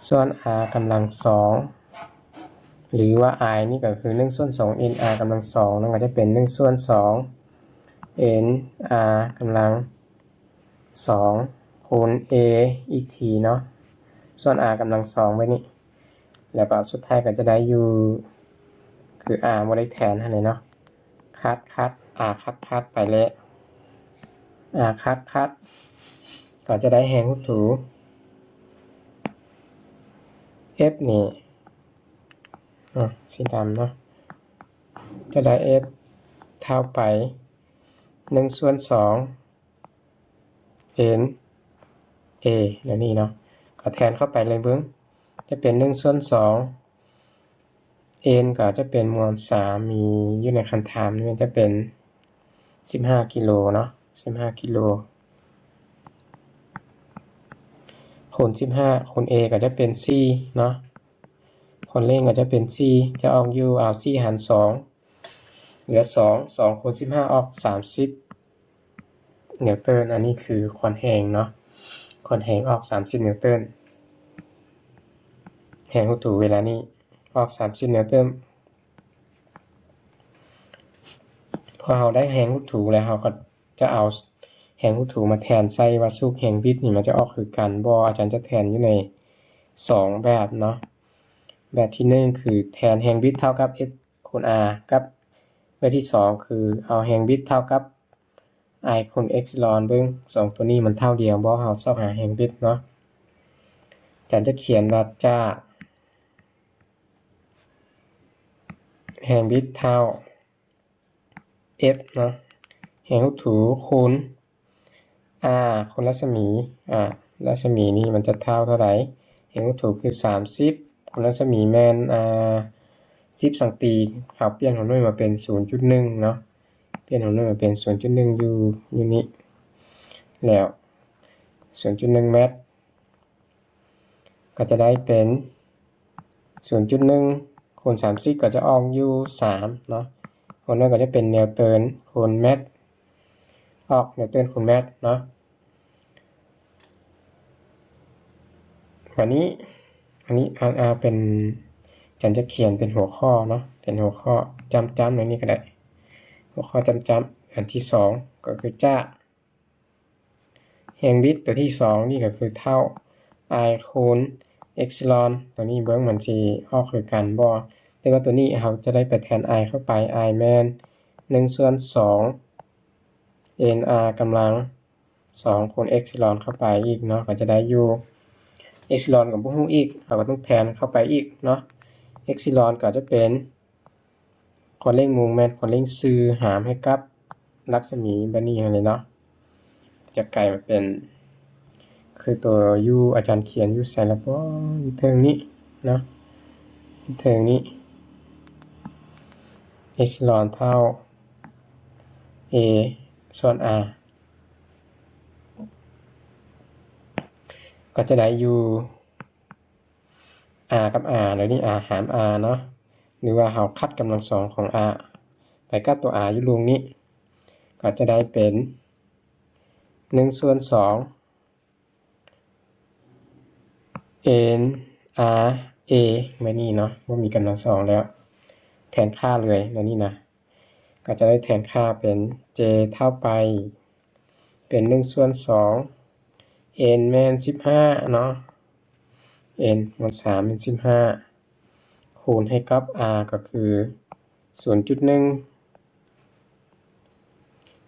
ສ່ວນອາກຳລັງສອງ ຫຼືວ່າ I ນີ້ກໍຄືໜຶ່ງສ່ວນສອງ N R ກຳລັງສອງເນາະ ກໍຈະເປັນໜຶ່ງສ່ວນສອງ N R ກຳລັງສອງຄູນ A ອີກທີເນາະ ສ່ວນ R ກຳລັງສອງໄວ້ນີ້ ແລ້ວກໍສຸດທ້າຍກໍຈະໄດ້ຢູ່ ຄື R ບໍ່ໄດ້ແທນຫັ້ນແຫຼະເນາະ ຄັດຄັດ R ຄັດຄັດໄປແລ້ວ R ຄັດຄັດ ກໍຈະໄດ້ແຮງຫົດຖູ F ນີ້ ອາ ສີດຳເນາະ ຈະໄດ້ F ເທົ່າໄປໜຶ່ງສ່ວນສອງ N A ແນວນີ້ເນາະ ກໍແທນເຂົ້າໄປເລີຍເບິ່ງ ຈະເປັນໜຶ່ງສ່ວນສອງ N ກໍຈະເປັນມວນສາມ ມີຢູ່ໃນຄັນຖາມນີ້ຈະເປັນສິບຫ້າກິໂລເນາະ ສິບຫ້າກິໂລ ຄູນສິບຫ້າ ຄູນ A ກໍຈະເປັນສີ່ເນາະ ຄູນເລັ່ງກໍຈະເປັນສີ່ ຈະອອກຢູ່ ເອົາສີ່ຫານສອງ ເຫຼືອສອງ ສອງຄູນສິບຫ້າອອກສາມສິບນິວເຕີນ ອັນນີ້ຄືຄວາມແຮງເນາະ ຄວາມແຮງອອກສາມສິບນິວເຕີນ ແຮງຫົດຖູເວລານີ້ອອກສາມສິບນິວເຕີນ ພໍເຮົາໄດ້ແຮງຫົດຖູແລ້ວ ເຮົາກໍຈະເອົາແຮງຫົດຖູມາແທນໃສ່ວ່າສູດແຮງບິດນີ້ມັນຈະອອກຄືກັນບໍ່ ອາຈານຈະແທນຢູ່ໃນສອງແບບເນາະ ແບບທີໜຶ່ງຄືແທນແຮງບິດເທົ່າກັບ H ຄູນ R ກັບແບບທີສອງຄືເອົາແຮງບິດເທົ່າກັບ I ຄູນ Epsilon ເບິ່ງ ສອງຕົວນີ້ມັນເທົ່າດຽວບໍ່ ເຮົາຊອກຫາແຮງບິດເນາະ ອາຈານຈະຂຽນວ່າຈາກແຮງບິດເທົ່າ F ເນາະ ແຮງຫົດຖູຄູນ R ຄູນລັດສະໝີ ອາ ລັດສະໝີນີ້ມັນຈະເທົ່າເທົ່າໃດ ແຮງຫົດຖູຄືສາມສິບ ຄູນລັດສະໝີແມ່ນ ອາ ສິບສັງຕີ ເຮົາປ່ຽນຫົວໜ່ວຍມາເປັນສູນຈຸດໜຶ່ງເນາະ ປ່ຽນຫົວໜ່ວຍມາເປັນສູນຈຸດໜຶ່ງຢູ່ ຢູ່ນີ້ ແລ້ວສູນຈຸດໜຶ່ງແມັດ ກໍຈະໄດ້ເປັນສູນຈຸດໜຶ່ງຄູນສາມສິບ ກໍຈະອອກຢູ່ສາມເນາະ ຫົວໜ່ວຍກໍຈະເປັນນິວເຕີນຄູນແມັດ ອອກນິວເຕີນຄູນແມັດເນາະ ບາດນີ້ ອັນນີ້ ອາ ເປັນ ອາຈານຈະຂຽນເປັນຫົວຂໍ້ເນາະ ເປັນຫົວຂໍ້ຈ້ຳໆ ແນວນີ້ກໍໄດ້ ຫົວຂໍ້ຈ້ຳໆ ອັນທີສອງ ກໍຄືຈາກ ແຮງບິດຕົວທີສອງນີ້ກໍຄືເທົ່າ I ຄູນ Epsilon ຕົວນີ້ເບິ່ງມັນຊິອອກຄືກັນບໍ່ ແຕ່ວ່າຕົວນີ້ເຮົາຈະໄດ້ໄປແທນ I ເຂົ້າໄປ I ແມ່ນໜຶ່ງສ່ວນສອງ N R ກຳລັງສອງຄູນ Epsilon ເຂົ້າໄປອີກເນາະ ກໍຈະໄດ້ຢູ່ Epsilon ກໍບໍ່ຮູ້ອີກ ເຮົາກໍຕ້ອງແທນເຂົ້າໄປອີກເນາະ Epsilon ກໍຈະເປັນ ຄວາມເລັ່ງມຸມແມ່ນຄວາມເລັ່ງສື່ຫາມໃຫ້ກັບລັດສະໝີແບບນີ້ຫັ້ນແຫຼະເນາະ ຈະກາຍມາເປັນ ຄືຕົວ U ອາຈານຂຽນຢູ່ໃສລະບໍ ຢູ່ເທິງນີ້ເນາະ ຢູ່ເທິງນີ້ Epsilon ເທົ່າ A ສ່ວນ R ກໍຈະໄດ້ຢູ່ R ກັບ R ແລ້ວນີ້ R ຫານ R ເນາະ ຫຼືວ່າເຮົາຄັດກຳລັງສອງຂອງ R ໄປກັບຕົວ R ຢູ່ລຸ່ມນີ້ ກໍຈະໄດ້ເປັນໜຶ່ງສ່ວນສອງ N R A ແບບນີ້ເນາະ ບໍ່ມີກຳລັງສອງແລ້ວ ແທນຄ່າເລີຍແບບນີ້ນະ ກໍຈະໄດ້ແທນຄ່າເປັນ J ເທົ່າໄປ ເປັນໜຶ່ງສ່ວນສອງ N ແມ່ນສິບຫ້າເນາະ N ໝວນສາມແມ່ນສິບຫ້າ ຄູນໃຫ້ກັບ R ກໍຄືສູນຈຸດໜຶ່ງ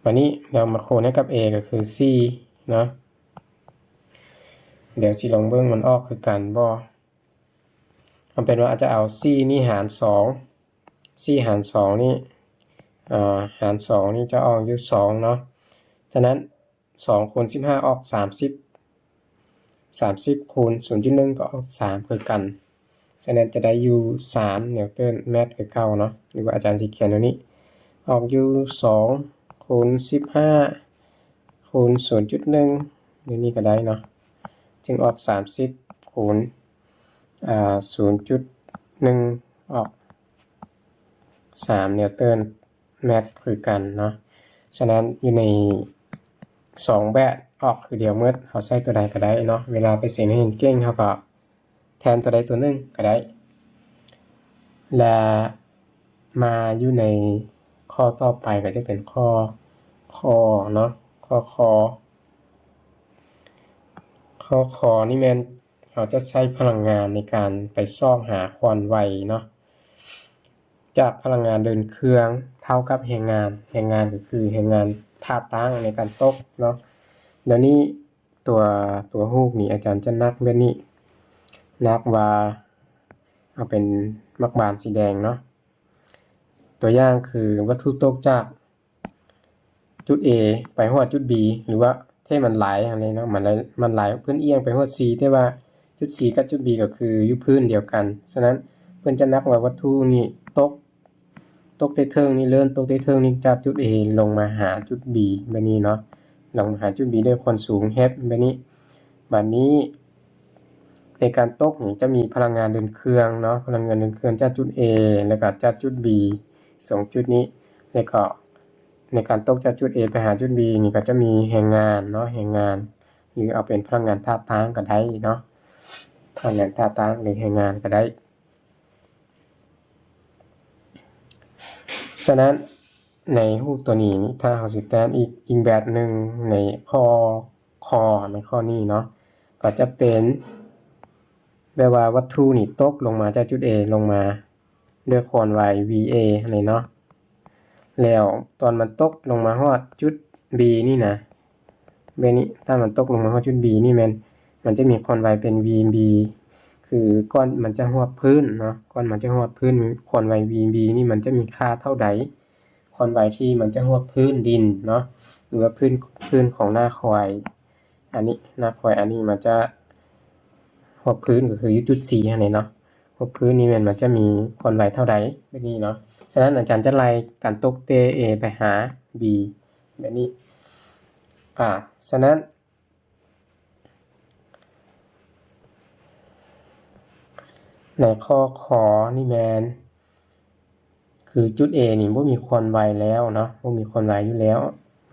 ບາດນີ້ເຮົາມາຄູນໃຫ້ກັບ A ກໍຄືສີ່ເນາະ ດຽວຊິລອງເບິ່ງມັນອອກຄືກັນບໍ່ ເອົາເປັນວ່າອາດຈະເອົາສີ່ນີ້ຫານສອງ ສີ່ຫານສອງນີ້ ອາ ຫານສອງນີ້ຈະອອກຢູ່ສອງເນາະ ສະນັ້ນ ສອງຄູນສິບຫ້າອອກສາມສິບ ສາມສິບຄູນສູນຈຸດໜຶ່ງກໍອອກສາມຄືກັນ ສະນັ້ນຈະໄດ້ຢູ່ສາມນິວເຕີນແມັດຄືເກົ່າເນາະ ຫຼືວ່າອາຈານຊິຂຽນແນວນີ້ ອອກຢູ່ສອງຄູນສິບຫ້າຄູນສູນຈຸດໜຶ່ງ ແນວນີ້ກໍໄດ້ເນາະ ຈຶ່ງອອກສາມສິບຄູນ ອາ ສູນຈຸດໜຶ່ງ ອອກສາມນິວເຕີນ ແມັດຄືກັນເນາະ ສະນັ້ນຢູ່ໃນສອງແບບອອກຄືດຽວໝົດ ເຮົາໃຊ້ຕົວໃດກໍໄດ້ເນາະ ເວລາໄປເສັງໃຫ້ເຫັນເກັ່ງ ເຮົາກໍແທນຕົວໃດຕົວໜຶ່ງກໍໄດ້ ແລະ ມາຢູ່ໃນຂໍ້ຕໍ່ໄປກໍຈະເປັນຂໍ້ ຂໍ້ ເນາະ ຂໍ້ ຂໍ້ ຂໍ້ ຂໍ້ນີ້ແມ່ນເຮົາຈະໃຊ້ພະລັງງານໃນການໄປຊອກຫາຄວາມໄວເນາະ ຈາກພະລັງງານເດີນເຄື່ອງເທົ່າກັບແຮງງານ, ແຮງງານກໍຄືແຮງງານທ່າຕັ້ງໃນການຕົກເນາະ. ດຽວນີ້ຕົວ ຕົວຮູບນີ້ອາຈານຈະນັບແບບນີ້, ນັບວ່າເອົາເປັນໝາກບານສີແດງເນາະ. ຕົວຢ່າງຄືວັດຖຸຕົກຈາກຈຸດ A ໄປຮອດຈຸດ B ຫຼືວ່າທີ່ມັນໄຫຼຫັ້ນເນາະ, ມັນໄຫຼ ມັນໄຫຼພື້ນອຽງໄປຮອດ C ແຕ່ວ່າຈຸດ C ກັບຈຸດ B ກໍຄືຢູ່ພື້ນດຽວກັນ. ສະນັ້ນເພິ່ນຈະນັບວ່າວັດຖຸນີ້ຕົກ ຕົກແຕ່ເທິງນີ້ ເລີ່ມຕົກແຕ່ເທິງນີ້ຈາກຈຸດ A ລົງມາຫາຈຸດ B ແບບນີ້ເນາະ, ລົງມາຫາຈຸດ B ດ້ວຍຄວາມສູງ h ແບບນີ້. ບາດນີ້ໃນການຕົກນີ້ຈະມີພະລັງງານເດີນເຄື່ອງເນາະ, ພະລັງງານເດີນເຄື່ອງຈາກຈຸດ A ແລ້ວກໍຈາກຈຸດ B ສອງຈຸດນີ້, ແລ້ວກໍໃນການຕົກຈາກຈຸດ A ໄປຫາຈຸດ B ນີ້ກໍຈະມີແຮງງານເນາະ, ແຮງງານ ຫຼືເອົາເປັນພະລັງງານທ່າຕັ້ງກໍໄດ້ເນາະ, ພະລັງງານທ່າຕັ້ງ ຫຼືແຮງງານກໍໄດ້. ສະນັ້ນໃນຮູບຕົວນີ້ນີ້ ຖ້າເຮົາຊິແຕ້ມອີກ ອີກແບບໜຶ່ງໃນຂໍ້ ຂໍ້ ໃນຂໍ້ນີ້ເນາະ ກໍຈະເປັນແບບວ່າວັດຖຸນີ້ຕົກລົງມາຈາກຈຸດ A ລົງມາດ້ວຍຄວາມໄວ V A ນີ້ເນາະ, ແລ້ວຕອນມັນຕົກລົງມາຮອດຈຸດ B ນີ້ນະ ແບບນີ້ ຖ້າມັນຕົກລົງມາຮອດຈຸດ B ນີ້ແມ່ນມັນຈະມີຄວາມໄວເປັນ V B ຄືກ່ອນມັນຈະຮອບພື້ນເນາະ, ກ່ອນມັນຈະຮອບພື້ນ ຄວາມໄວ V B ນີ້ມັນຈະມີຄ່າເທົ່າໃດ, ຄວາມໄວທີ່ມັນຈະຮອບພື້ນດິນເນາະ ຫຼືວ່າພື້ນ ພື້ນຂອງໜ້າຄວາຍ ອັນນີ້ ໜ້າຄວາຍອັນນີ້ມັນຈະຮອບພື້ນ ກໍຄືຢູ່ຈຸດ C ຫັ້ນແຫຼະເນາະ, ຮອບພື້ນນີ້ແມ່ນມັນຈະມີຄວາມໄວເທົ່າໃດ ແບບນີ້ເນາະ. ສະນັ້ນອາຈານຈະໄລ່ການຕົກແຕ່ A ໄປຫາ B ແບບນີ້. ອາ ສະນັ້ນ ໃນຂໍ້ ຂໍ້ ນີ້ແມ່ນ ຄືຈຸດ A ນີ້ບໍ່ມີຄວາມໄວແລ້ວເນາະ, ບໍ່ມີຄວາມໄວຢູ່ແລ້ວ,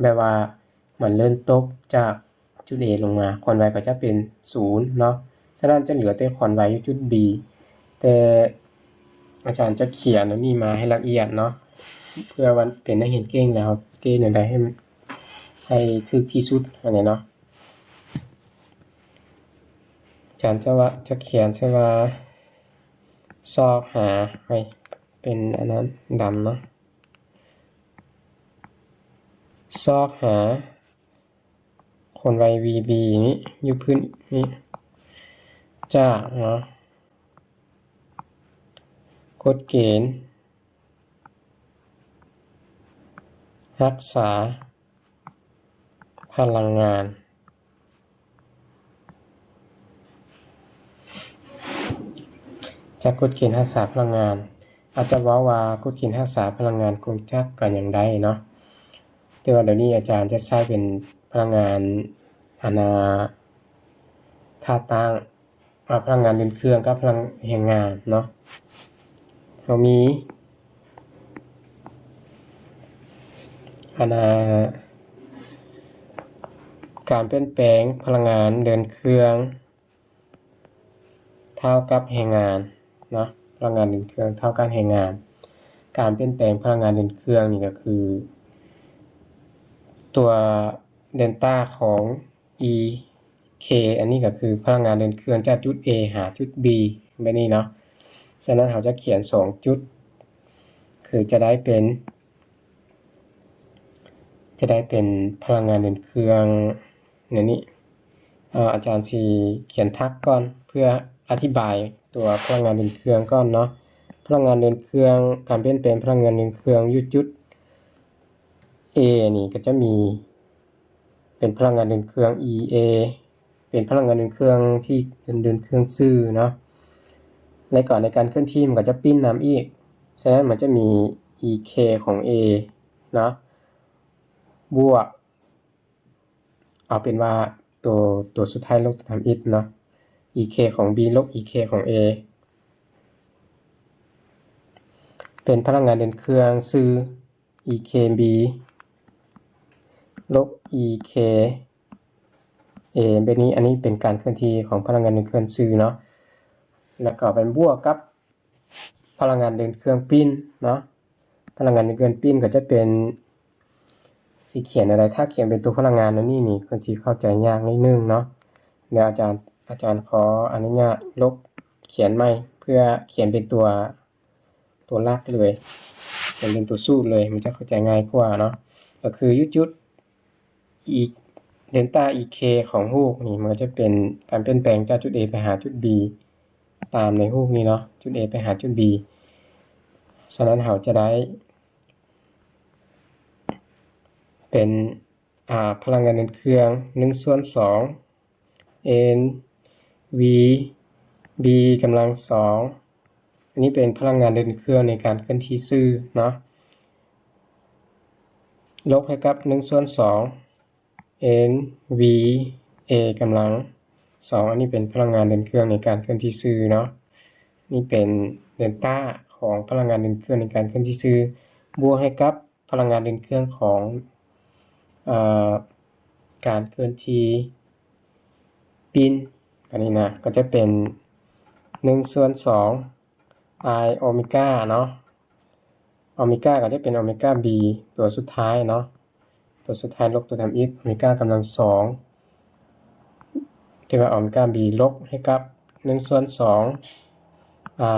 ແບບວ່າມັນເລີ່ມຕົກຈາກຈຸດ A ລົງມາ, ຄວາມໄວກໍຈະເປັນສູນເນາະ. ສະນັ້ນຈະເຫຼືອແຕ່ຄວາມໄວຢູ່ຈຸດ B, ແຕ່ອາຈານຈະຂຽນອັນນີ້ມາໃຫ້ລະອຽດເນາະ, ເພື່ອວ່າເປັນນັກຮຽນເກັ່ງແລ້ວເຮົາແກ້ແນວໃດໃຫ້ ໃຫ້ຖືກທີ່ສຸດຫັ້ນແຫຼະເນາະ. ອາຈານຈະວ່າ ຈະຂຽນໃສ່ວ່າ ຊອກຫາ ເປັນອັນນັ້ນ ດຳເນາະ, ຊອກຫາຄວາມໄວ V B ນີ້ ຢູ່ພື້ນນີ້ ຈາກເນາະ ກົດເກນຮັກສາພະລັງງານ. ຈາກກົດເກນຮັກສາພະລັງງານ, ອາດຈະເວົ້າວ່າກົດເກນຮັກສາພະລັງງານກົງຈັກກໍຍັງໄດ້ເນາະ, ແຕ່ວ່າດຽວນີ້ອາຈານຈະໃຊ້ເປັນພະລັງງານ ອັນນ່າ ທ່າຕັ້ງ ອາ ພະລັງງານເດີນເຄື່ອງກັບພະລັງແຮງງານເນາະ. ເຮົາມີ ອັນນ່າ ການປ່ຽນແປງພະລັງງານເດີນເຄື່ອງເທົ່າກັບແຮງງານເນາະ, ພະລັງງານເດີນເຄື່ອງເທົ່າກັບແຮງງານ. ການປ່ຽນແປງພະລັງງານເດີນເຄື່ອງນີ້ກໍຄື ຕົວເດນຕາຂອງ E K ອັນນີ້ກໍຄືພະລັງງານເດີນເຄື່ອງຈາກຈຸດ A ຫາຈຸດ B ແບບນີ້ເນາະ. ສະນັ້ນເຮົາຈະຂຽນສອງຈຸດ ຄືຈະໄດ້ເປັນ ຈະໄດ້ເປັນພະລັງງານເດີນເຄື່ອງແນວນີ້. ອາ ອາຈານຊິຂຽນທັກກ່ອນ ເພື່ອອະທິບາຍຕົວພະລັງງານເດີນເຄື່ອງກ່ອນເນາະ. ພະລັງງານເດີນເຄື່ອງ ການປ່ຽນແປງພະລັງງານເດີນເຄື່ອງຢູ່ຈຸດ A ນີ້ກໍຈະມີ ເປັນພະລັງງານເດີນເຄື່ອງ E A ເປັນພະລັງງານເດີນເຄື່ອງທີ່ເດີນ ເດີນເຄື່ອງຊື່ເນາະ, ແລະກໍໃນການເຄື່ອນທີ່ມັນກໍຈະປິ່ນນຳອີກ. ສະນັ້ນມັນຈະມີ E K ຂອງ A ເນາະ ບວກ ເອົາເປັນວ່າໂຕ ໂຕສຸດທ້າຍລົບທຳອິດເນາະ E K ຂອງ B ລົບ E K ຂອງ A ເປັນພະລັງງານເດີນເຄື່ອງຊື່ E K B ລົບ E K A ແບບນີ້. ອັນນີ້ເປັນການເຄື່ອນທີ່ຂອງພະລັງງານເດີນເຄື່ອງຊື່ເນາະ, ແລ້ວກໍໄປບວກກັບ ພະລັງງານເດີນເຄື່ອງປິ່ນເນາະ. ພະລັງງານເດີນເຄື່ອງປິ່ນກໍຈະເປັນ ຊິຂຽນແນວໃດ? ຖ້າຂຽນເປັນຕົວພະລັງງານແນວນີ້ນີ້ ເພິ່ນຊິເຂົ້າໃຈຍາກໜ້ອຍໜຶ່ງເນາະ. ດຽວອາຈານ ອາຈານຂໍອະນຸຍາດລົບຂຽນໃໝ່ ເພື່ອຂຽນເປັນຕົວ ຕົວຫຼັກເລີຍ ຂຽນເປັນຕົວສູດເລີຍ ມັນຈະເຂົ້າໃຈງ່າຍກວ່າເນາະ. ກໍຄືຢູ່ຈຸດ E ເດນຕາ E K ຂອງຮູບນີ້ ມັນກໍຈະເປັນການປ່ຽນແປງຈາກຈຸດ A ໄປຫາຈຸດ B ຕາມໃນຮູບນີ້ເນາະ, ຈຸດ A ໄປຫາຈຸດ B. ສະນັ້ນເຮົາຈະໄດ້ເປັນ ອ່າ ພະລັງງານເດີນເຄື່ອງ ໜຶ່ງສ່ວນສອງ N V B ກຳລັງສອງ ອັນນີ້ເປັນພະລັງງານເດີນເຄື່ອງໃນການເຄື່ອນທີ່ຊື່ເນາະ ລົບໃຫ້ກັບ ໜຶ່ງສ່ວນສອງ N V A ກຳລັງສອງ ອັນນີ້ເປັນພະລັງງານເດີນເຄື່ອງໃນການເຄື່ອນທີ່ຊື່ເນາະ. ນີ້ເປັນເດນຕາຂອງພະລັງງານເດີນເຄື່ອງໃນການເຄື່ອນທີ່ຊື່ ບວກໃຫ້ກັບ ພະລັງງານເດີນເຄື່ອງຂອງ ເອີ ການເຄື່ອນທີ່ປິ່ນ ອັນນີ້ນະ ກໍຈະເປັນ ໜຶ່ງສ່ວນສອງ I ໂອເມກາເນາະ. ໂອເມກາກໍຈະເປັນໂອເມກາ B ຕົວສຸດທ້າຍເນາະ, ຕົວສຸດທ້າຍລົບຕົວທຳອິດ ໂອເມກາກຳລັງສອງ ທີ່ວ່າໂອເມກາ B ລົບໃຫ້ກັບ ໜຶ່ງສ່ວນສອງ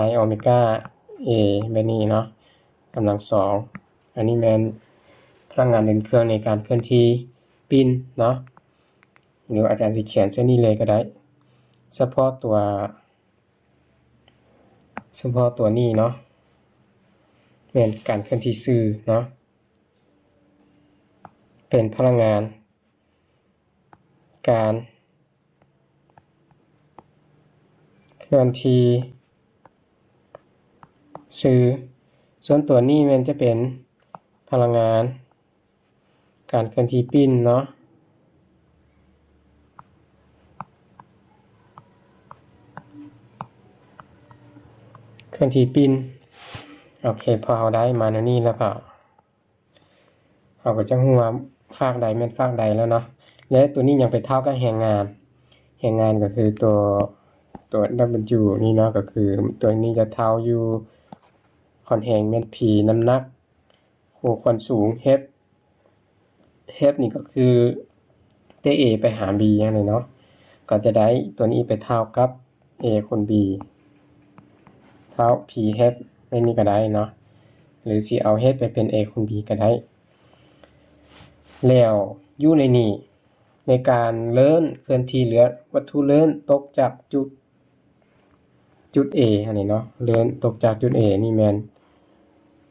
I ໂອເມກາ A ແບບນີ້ເນາະ ກຳລັງສອງ. ອັນນີ້ແມ່ນພະລັງງານເດີນເຄື່ອງໃນການເຄື່ອນທີ່ປິ່ນເນາະ ຫຼືອາຈານຊິຂຽນເຊັ່ນນີ້ເລີຍກໍໄດ້. ສະເພາະຕົວ ສະເພາະຕົວນີ້ເນາະ ແມ່ນການເຄື່ອນທີ່ຊື່ເນາະ ເປັນພະລັງງານ ການເຄື່ອນທີ່ຊື່. ສ່ວນຕົວນີ້ແມ່ນຈະເປັນພະລັງງານການເຄື່ອນທີ່ປິ່ນເນາະ, ເຄື່ອນທີ່ປິ່ນ. ໂອເຄ ພໍເຮົາໄດ້ມາແນວນີ້ແລ້ວກໍ ເຮົາກໍຈະຮູ້ວ່າຟາກໃດແມ່ນຟາກໃດແລ້ວເນາະ. ແລະ ຕົວນີ້ຍັງໄປເທົ່າກັບແຮງງານ, ແຮງງານກໍຄືຕົວ ຕົວ W ນີ້ເນາະ, ກໍຄືຕົວນີ້ຈະເທົ່າຢູ່ຄວາມແຮງແມ່ນ P ນ້ຳໜັກ ຄູ່ຄວາມສູງ H, H ນີ້ກໍຄືແຕ່ A ໄປຫາ B ຫັ້ນແຫຼະເນາະ, ກໍຈະໄດ້ຕົວນີ້ໄປເທົ່າກັບ A ຄູນ B ເທົ່າ P H ໃນນີ້ກໍໄດ້ເນາະ ຫຼືຊິເອົາ H ໄປເປັນ A ຄູນ B ກໍໄດ້. ແລ້ວຢູ່ໃນນີ້ ໃນການເລີ້ນເຄື່ອນທີ່ ເຫຼືອວັດຖຸເລີ້ນຕົກຈາກຈຸດ ຈຸດ A ອັນນີ້ເນາະ, ເລີ້ນຕົກຈາກຈຸດ A ນີ້ແມ່ນ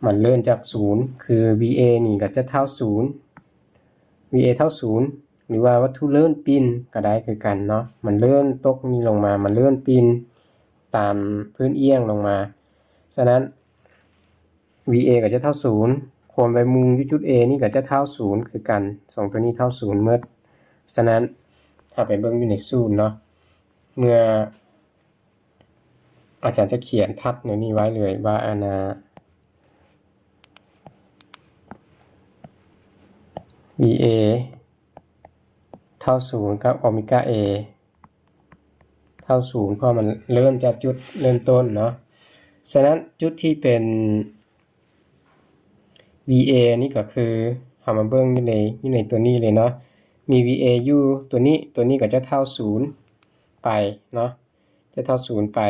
ມັນເລີ້ນຈາກສູນ ຄື V A ນີ້ກໍຈະເທົ່າສູນ V A ເທົ່າສູນ ຫຼືວ່າວັດຖຸເລີ້ນປິ່ນກໍໄດ້ຄືກັນເນາະ, ມັນເລີ້ນຕົກນີ້ລົງມາ ມັນເລີ້ນປິ່ນຕາມພື້ນອ່ຽງລົງມາ. ສະນັ້ນ V A ກໍຈະເທົ່າສູນ, ຄວາມໄວມຸງຢູ່ຈຸດ A ນີ້ກໍຈະເທົ່າສູນຄືກັນ, ສອງຕົວນີ້ເທົ່າສູນໝົດ. ສະນັ້ນ ເຮົາໄປເບິ່ງຢູ່ໃນສູດເນາະ, ເມື່ອ ອາຈານຈະຂຽນທັດໃນນີ້ໄວ້ເລີຍວ່າ ອັນນ່າ V A ເທົ່າສູນກັບໂອເມກາ A ເທົ່າສູນ ເພາະມັນເລີ່ມຈາກຈຸດເລີ່ມຕົ້ນເນາະ. ສະນັ້ນ ຈຸດທີ່ເປັນ V A ນີ້ກໍຄື ເຮົາມາເບິ່ງຢູ່ໃນ ຢູ່ໃນຕົວນີ້ເລີຍເນາະ, ມີ V A ຢູ່ຕົວນີ້, ຕົວນີ້ກໍຈະເທົ່າສູນໄປເນາະ, ຈະເທົ່າສູນໄປ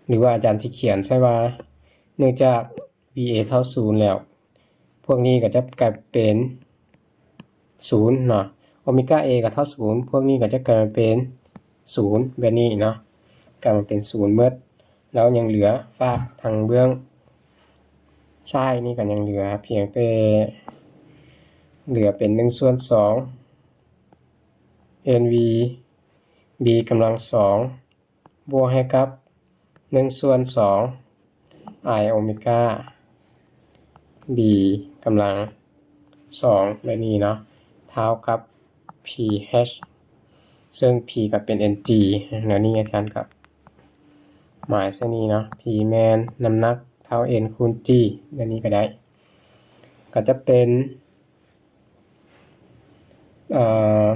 ຫຼືວ່າອາຈານຊິຂຽນໃສ່ວ່າ ເນື່ອງຈາກ V A ເທົ່າສູນແລ້ວ ພວກນີ້ກໍຈະກາຍເປັນສູນເນາະ, ໂອເມກາ A ກໍເທົ່າສູນ ພວກນີ້ກໍຈະກາຍມາເປັນສູນແບບນີ້ເນາະ, ກາຍມາເປັນສູນໝົດ. ແລ້ວຍັງເຫຼືອຟາກທາງເບື້ອງຊ້າຍນີ້ກໍຍັງເຫຼືອພຽງແຕ່ ເຫຼືອເປັນໜຶ່ງສ່ວນສອງ N V B ກຳລັງສອງ ບວກໃຫ້ກັບໜຶ່ງສ່ວນສອງ I ໂອເມກາ B ກຳລັງສອງ ແບບນີ້ເນາະ, ເທົ່າກັບ P H ເຊິ່ງ P ກໍເປັນ N G ແນວນີ້ອາຈານກໍໝາຍໃສ່ນີ້ເນາະ, P ແມ່ນນ້ຳໜັກເທົ່າ N ຄູນ G ແບບນີ້ກໍໄດ້, ກໍຈະເປັນ ເອີ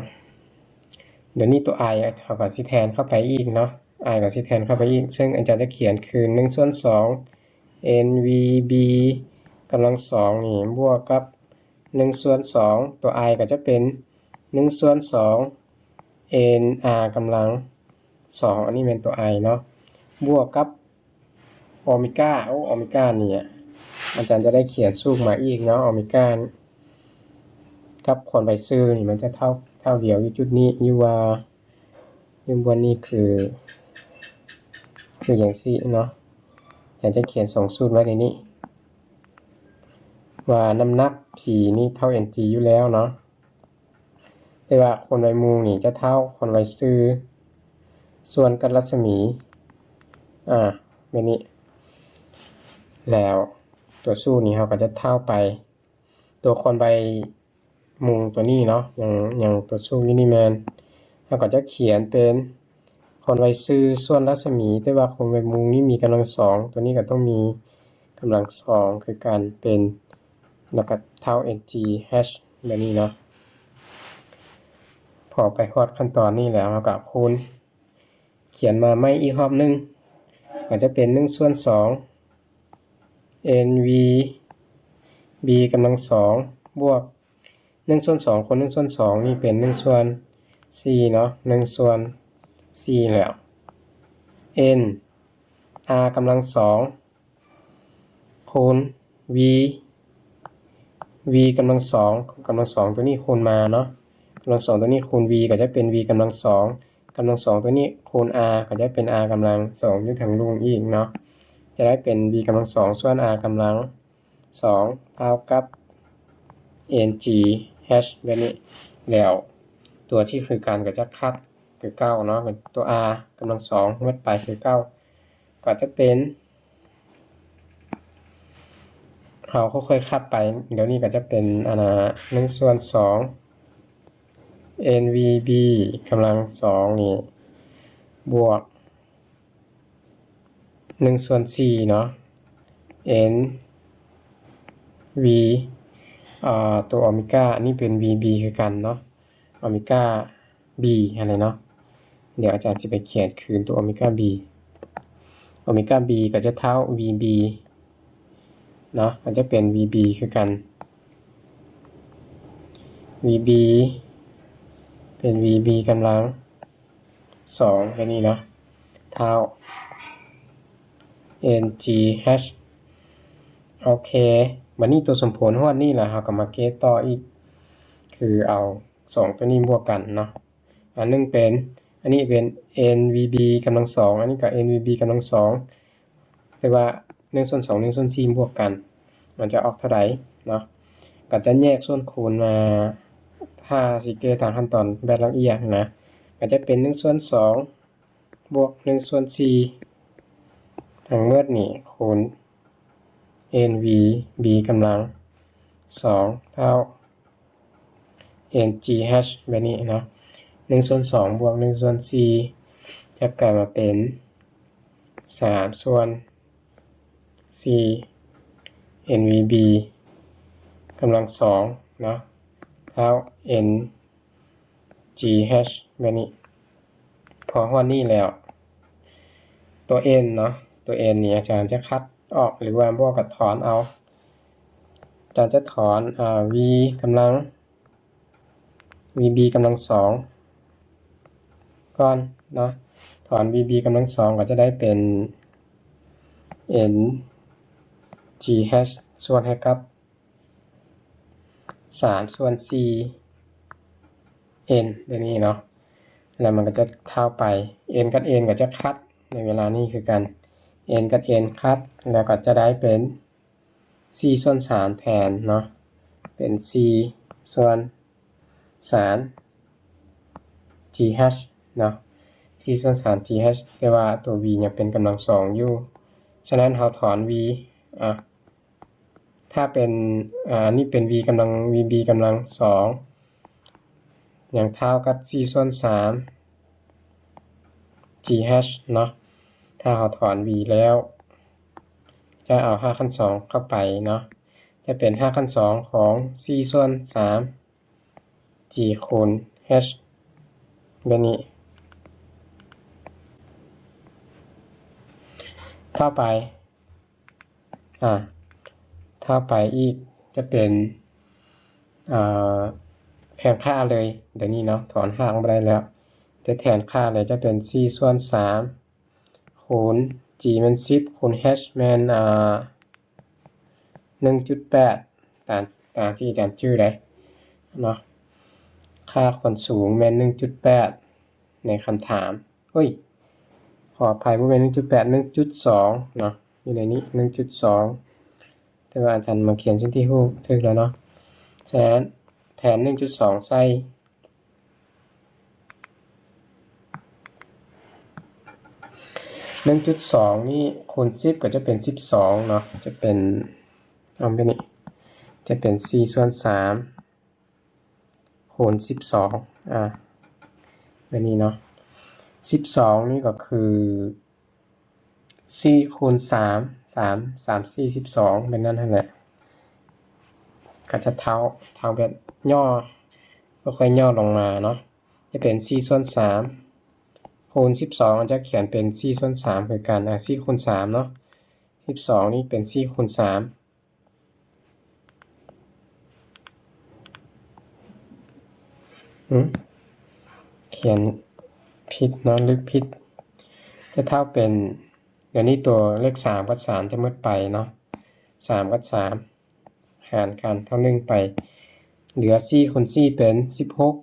ດຽວນີ້ຕົວ I ເຮົາກໍຊິແທນເຂົ້າໄປອີກເນາະ, i ກໍຊິແທນເຂົ້າໄປອີກ ເຊິ່ງອາຈານຈະຂຽນຄືນໜຶ່ງສ່ວນສອງ nvb ກຳລັງສອງນີ້ ບວກກັບໜຶ່ງສ່ວນສອງ ຕົວ i ກໍຈະເປັນໜຶ່ງສ່ວນສອງ nr ກຳລັງສອງ ອັນນີ້ແມ່ນຕົວ i ເນາະ ບວກກັບໂອເມກາ ໂອ ໂອເມການີ້ ອາຈານຈະໄດ້ຂຽນສູດມາອີກເນາະ ໂອເມກາ ກັບຄວາມໄວຊື່ນີ້ ມັນຈະເທົ່າ ເທົ່າດຽວຢູ່ຈຸດນີ້ ຢູ່ວ່າ ຢູ່ບ່ອນນີ້ຄື ຄືຫຍັງຊີ້ເນາະ ອາຈານຈະຂຽນສອງສູດໄວ້ໃນນີ້ ວ່ານ້ຳໜັກ P ນີ້ເທົ່າ ng ຢູ່ແລ້ວເນາະ ແຕ່ວ່າຄວາມໄວມຸງນີ້ຈະເທົ່າຄວາມໄວຊື່ ສ່ວນກັບລັດສະໝີ ອາ ແບບນີ້ ແລ້ວຕົວສູດນີ້ເຮົາກໍຈະເທົ່າໄປ ຕົວຄວາມໄວມຸງຕົວນີ້ເນາະ ຫຍັງ ຫຍັງຕົວສູດຢູ່ນີ້ແມ່ນ ເຮົາກໍຈະຂຽນເປັນຄວາມໄວຊື່ສ່ວນລັດສະໝີ ແຕ່ວ່າຄວາມໄວມຸງນີ້ມີກຳລັງສອງ ຕົວນີ້ກໍຕ້ອງມີກຳລັງສອງຄືກັນ ເປັນ ແລ້ວກໍເທົ່າ ngh ແບບນີ້ເນາະ. ພໍໄປຮອດຂັ້ນຕອນນີ້ແລ້ວ ເຮົາກໍຄູນ ຂຽນມາໃໝ່ອີກຮອບໜຶ່ງ ກໍຈະເປັນໜຶ່ງສ່ວນສອງ nvb ກຳລັງສອງ ບວກໜຶ່ງສ່ວນສອງຄູນໜຶ່ງສ່ວນສອງນີ້ເປັນໜຶ່ງສ່ວນສີ່ເນາະ ໜຶ່ງສ່ວນສີ່ແລ້ວ nr ກຳລັງສອງ ຄູນ v v ກຳລັງສອງ ກຳລັງສອງຕົວນີ້ຄູນມາເນາະ ກຳລັງສອງຕົວນີ້ຄູນ v ກໍຈະເປັນ v ກຳລັງສອງ ກຳລັງສອງຕົວນີ້ຄູນ r ກໍຈະເປັນ r ກຳລັງສອງຢູ່ທາງລຸ່ມອີກເນາະ ຈະໄດ້ເປັນ v ກຳລັງສອງສ່ວນ r ກຳລັງສອງເທົ່າກັບ ngh ແບບນີ້ ແລ້ວຕົວທີ່ຄືກັນກໍຈະຄັດຄືເກົ່າເນາະ ຕົວ r ກຳລັງສອງໝົດໄປຄືເກົ່າ ກໍຈະເປັນ ເຮົາຄ່ອຍໆຄັດໄປ ດຽວນີ້ກໍຈະເປັນ ອັນນ່າ ໜຶ່ງສ່ວນສອງ nvb ກຳລັງສອງນີ້ ບວກໜຶ່ງສ່ວນສີ່ເນາະ nv ອາ ຕົວໂອເມກາ ອັນນີ້ເປັນ vb ຄືກັນເນາະ ໂອເມກາ b ຫັ້ນແຫຼະເນາະ ດຽວອາຈານຊິໄປຂຽນຄືນຕົວໂອເມກາ b ໂອເມກາ b ກໍຈະເທົ່າ vb ເນາະ ກໍຈະເປັນ vb ຄືກັນ vb ເປັນ vb ກຳລັງສອງ ແບບນີ້ເນາະ ເທົ່າ ngh ໂອເຄ ບັດນີ້ຕົວສົມຜົນຮອດນີ້ແລ້ວ ເຮົາກໍມາແກ້ຕໍ່ອີກ ຄືເອົາສອງຕົວນີ້ບວກກັນເນາະ ອັນໜຶ່ງເປັນ ອັນນີ້ເປັນ nvb ກຳລັງສອງ ອັນນີ້ກໍ nvb ກຳລັງສອງ ແຕ່ວ່າໜຶ່ງສ່ວນສອງ ໜຶ່ງສ່ວນສີ່ບວກກັນ ມັນຈະອອກເທົ່າໃດເນາະ ກໍຈະແຍກສ່ວນຄູນມາ ຖ້າຊິແກ້ຕາມຂັ້ນຕອນແບບລະອຽດນະ ກໍຈະເປັນໜຶ່ງສ່ວນສອງ ບວກໜຶ່ງສ່ວນສີ່ ທັງໝົດນີ້ຄູນ nvb ກຳລັງສອງເທົ່າ ngh ແບບນີ້ເນາະ ໜຶ່ງສ່ວນສອງບວກໜຶ່ງສ່ວນສີ່ ຈະກາຍມາເປັນສາມສ່ວນສີ່ nvb ກຳລັງສອງເນາະ ເທົ່າ n gh ແບບນີ້ ພໍຮອດນີ້ແລ້ວ ຕົວ n ເນາະ ຕົວ n ນີ້ອາຈານຈະຄັດອອກ ຫຼືວ່າບໍ່ກໍຖອນເອົາ ອາຈານຈະຖອນ ອາ v ກຳລັງ vb ກຳລັງສອງກ່ອນເນາະ ຖອນ vb ກຳລັງສອງກໍຈະໄດ້ເປັນ ngh ສ່ວນໃຫ້ກັບ ສາມສ່ວນສີ່ n ແບບນີ້ເນາະ ແລ້ວມັນກໍຈະເທົ່າໄປ n ກັບ n ກໍຈະຄັດໃນເວລານີ້ຄືກັນ n ກັບ n ຄັດ ແລ້ວກໍຈະໄດ້ເປັນສີ່ສ່ວນສາມແທນເນາະ ເປັນສີ່ສ່ວນສາມ gh ເນາະ ສີ່ສ່ວນສາມ gh ແຕ່ວ່າຕົວ v ຍັງເປັນກຳລັງສອງຢູ່ ສະນັ້ນເຮົາຖອນ v ອາ ຖ້າເປັນ ອາ ອັນນີ້ເປັນ v ກຳລັງ vb ກຳລັງສອງ ຍັງເທົ່າກັບສີ່ສ່ວນສາມ gh ເນາະ ຖ້າເຮົາຖອນ v ແລ້ວ ຈະເອົາຮາກຂັ້ນສອງເຂົ້າໄປເນາະ ຈະເປັນຮາກຂັ້ນສອງຂອງສີ່ສ່ວນສາມ g ຄູນ h ແບບນີ້ ຕໍ່ໄປ ອ່າ ຕໍ່ໄປອີກຈະເປັນ ອ່າ ແທນຄ່າເລີຍ ດຽວນີ້ເນາະ ຖອນຮາກບໍ່ໄດ້ແລ້ວ ຈະແທນຄ່າເລີຍ ຈະເປັນສີ່ສ່ວນສາມ ຄູນ G ແມ່ນສິບ ຄູນ H ແມ່ນ ອ່າ ໜຶ່ງຈຸດແປດ ຕາມ ຕາມທີ່ອາຈານຈື່ໄດ້ເນາະ ຄ່າຄວາມສູງແມ່ນໜຶ່ງຈຸດແປດ ໃນຄຳຖາມ ໂອ້ຍ ຂໍອະໄພ ບໍ່ແມ່ນໜຶ່ງຈຸດແປດ ໜຶ່ງຈຸດສອງເນາະ ຢູ່ໃນນີ້ ໜຶ່ງຈຸດສອງ ແຕ່ວ່າອາຈານມາຂຽນສິ່ງທີ່ຮູ້ຖືກແລ້ວເນາະ ສະນັ້ນແທນໜຶ່ງຈຸດສອງໃສ່ ໜຶ່ງຈຸດສອງນີ້ຄູນສິບກໍຈະເປັນສິບສອງເນາະ ຈະເປັນ ເອົາແບບນີ້ ຈະເປັນສີ່ສ່ວນສາມ ຄູນສິບສອງ ອ່າ ແບບນີ້ເນາະ ສິບສອງນີ້ກໍຄື ສີ່ຄູນສາມ ສາມ ສາມສີ່ສິບສອງ ແບບນັ້ນຫັ້ນແຫຼະ ກໍຈະເທົ່າ ເທົ່າແບບຫຍໍ້ ຄ່ອຍໆຫຍໍ້ລົງມາເນາະ ຈະເປັນສີ່ສ່ວນສາມ ຄູນສິບສອງ ອາດຈະຂຽນເປັນສີ່ສ່ວນສາມຄືກັນ ອ່າ ສີ່ຄູນສາມເນາະ ສິບສອງນີ້ເປັນສີ່ຄູນສາມ ຫືມ ຂຽນຜິດເນາະ ລຶກຜິດ ຈະເທົ່າເປັນ ດຽວນີ້ຕົວເລກສາມກັບສາມຈະໝົດໄປເນາະ ສາມກັບສາມຫານກັນເທົ່າໜຶ່ງໄປ ເຫຼືອສີ່ຄູນສີ່ເປັນສິບຫົກ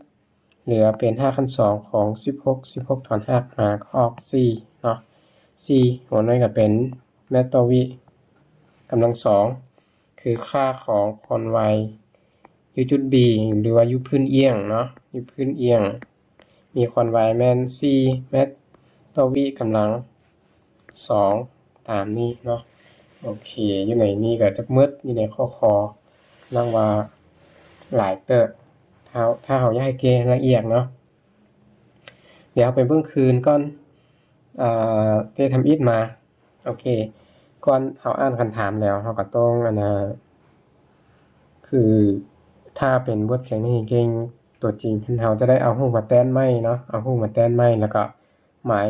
ເຫຼືອເປັນຮາກຂັ້ນສອງຂອງສິບຫົກ ສິບຫົກຖອນຮາກມາກໍອອກສີ່ເນາະ ສີ່ຫົວໜ່ວຍກໍເປັນແມັດຕໍ່ວິກຳລັງສອງ ຄືຄ່າຂອງຄວາມໄວຢູ່ຈຸດ B ຫຼືວ່າຢູ່ພື້ນອ່ຽງເນາະ ຢູ່ພື້ນອ່ຽງ ມີຄວາມໄວແມ່ນສີ່ແມັດຕໍ່ວິກຳລັງສອງ ຕາມນີ້ເນາະ ໂອເຄ ຢູ່ໃນນີ້ກໍຈະໝົດ ຢູ່ໃນຂໍ້ ຄ ນັບວ່າຫຼາຍເຕີບ ຖ້າ ຖ້າເຮົາຢາກໃຫ້ແກ້ລະອຽດເນາະ ດຽວເຮົາໄປເບິ່ງຄືນກ່ອນ ອ່າ ເຕະທຳອິດມາ ໂອເຄ ກ່ອນເຮົາອ່ານຄຳຖາມແລ້ວ ເຮົາກໍຕ້ອງ ອັນນ່າ ຄືຖ້າເປັນບົດສຽງໃນເກັ່ງຕົວຈິງ ເຮົາຈະໄດ້ເອົາຮູບມາແຕ້ມໃໝ່ເນາະ ເອົາຮູບມາແຕ້ມໃໝ່ ແລ້ວກໍໝາຍ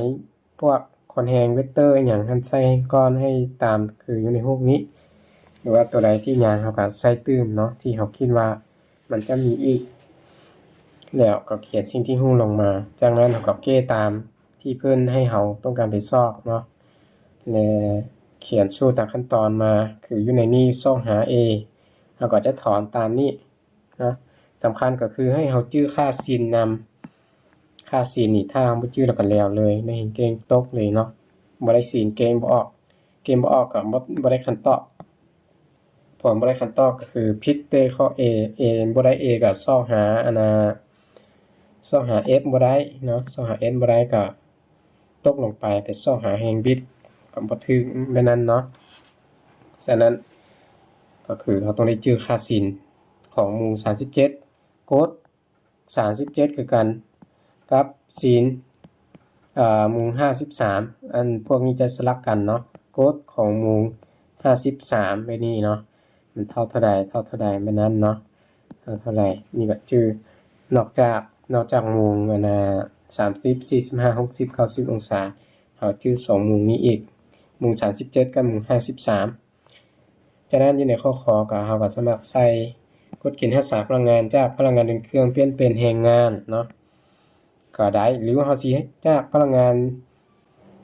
ພວກຄວນແຮງເວັກເຕີອີ່ຫຍັງຫັ້ນໃສ່ກ່ອນ ໃຫ້ຕາມຄືຢູ່ໃນຮູບນີ້ ຫຼືວ່າຕົວໃດທີ່ຍາກ ເຮົາກໍໃສ່ຕື່ມເນາະ ທີ່ເຮົາຄິດວ່າມັນຈະມີອີກ ແລ້ວກໍຂຽນສິ່ງທີ່ຮູ້ລົງມາ ຈາກນັ້ນເຮົາກໍແກ້ຕາມ ທີ່ເພິ່ນໃຫ້ເຮົາຕ້ອງການໄປຊອກເນາະ ແລະ ຂຽນສູດຕາມຂັ້ນຕອນມາ ຄືຢູ່ໃນນີ້ຊອກຫາ A ເຮົາກໍຈະຖອນຕາມນີ້ເນາະ ສຳຄັນກໍຄືໃຫ້ເຮົາຈື່ຄ່າຊິນນຳ ຄ່າຊິນນີ້ ຖ້າເຮົາບໍ່ຈື່ແລ້ວກໍແລ້ວເລີຍ ໃນເກັ່ງຕົກເລີຍເນາະ ບໍ່ໄດ້ຊິນເກັ່ງບໍ່ອອກ ເກັ່ງບໍ່ອອກກໍບໍ່ ບໍ່ໄດ້ຄຳຕອບ ຜົນບໍ່ໄດ້ຄຳຕອບກໍຄືຜິດແຕ່ຂໍ້ A A ບໍ່ໄດ້ A ກໍຊອກຫາ ອັນນ່າ ຊອກຫາ F ບໍ່ໄດ້ເນາະ ຊອກຫາ F ບໍ່ໄດ້ກໍຕົກລົງໄປ ໄປຊອກຫາແຮງບິດກໍບໍ່ຖືກແບບນັ້ນເນາະ ສະນັ້ນກໍຄືເຮົາຕ້ອງໄດ້ຈື່ຄ່າຊິນຂອງໝູ່ສາມສິບເຈັດ ກົດ ສາມສິບເຈັດຄືກັນກັບຊິນ ອ່າ ໝູ່ຫ້າສິບສາມ ອັນພວກນີ້ຈະສະຫຼັບກັນເນາະ ກົດຂອງໝູ່ຫ້າສິບສາມແບບນີ້ເນາະ ມັນເທົ່າເທົ່າໃດ ເທົ່າເທົ່າໃດແບບນັ້ນເນາະ ເທົ່າເທົ່າໃດ ນີ້ກໍຈື່ ນອກຈາກ ນອກຈາກໝູ່ ອັນນ່າ ສາມສິບ ສີ່ສິບຫ້າ ຫົກສິບ ເກົ້າສິບອົງສາ ເຮົາຈື່ສອງໝູ່ນີ້ອີກ ໝູ່ສາມສິບເຈັດກັບໝູ່ຫ້າສິບສາມ ຈາກນັ້ນຢູ່ໃນຂໍ້ ຄ ກໍເຮົາກໍສາມາດໃສ່ກົດເກນຮັກສາພະລັງງານ ຈາກພະລັງງານເດີນເຄື່ອງປ່ຽນເປັນແຮງງານເນາະ ກໍໄດ້ ຫຼືວ່າເຮົາຊິຈາກພະລັງງານ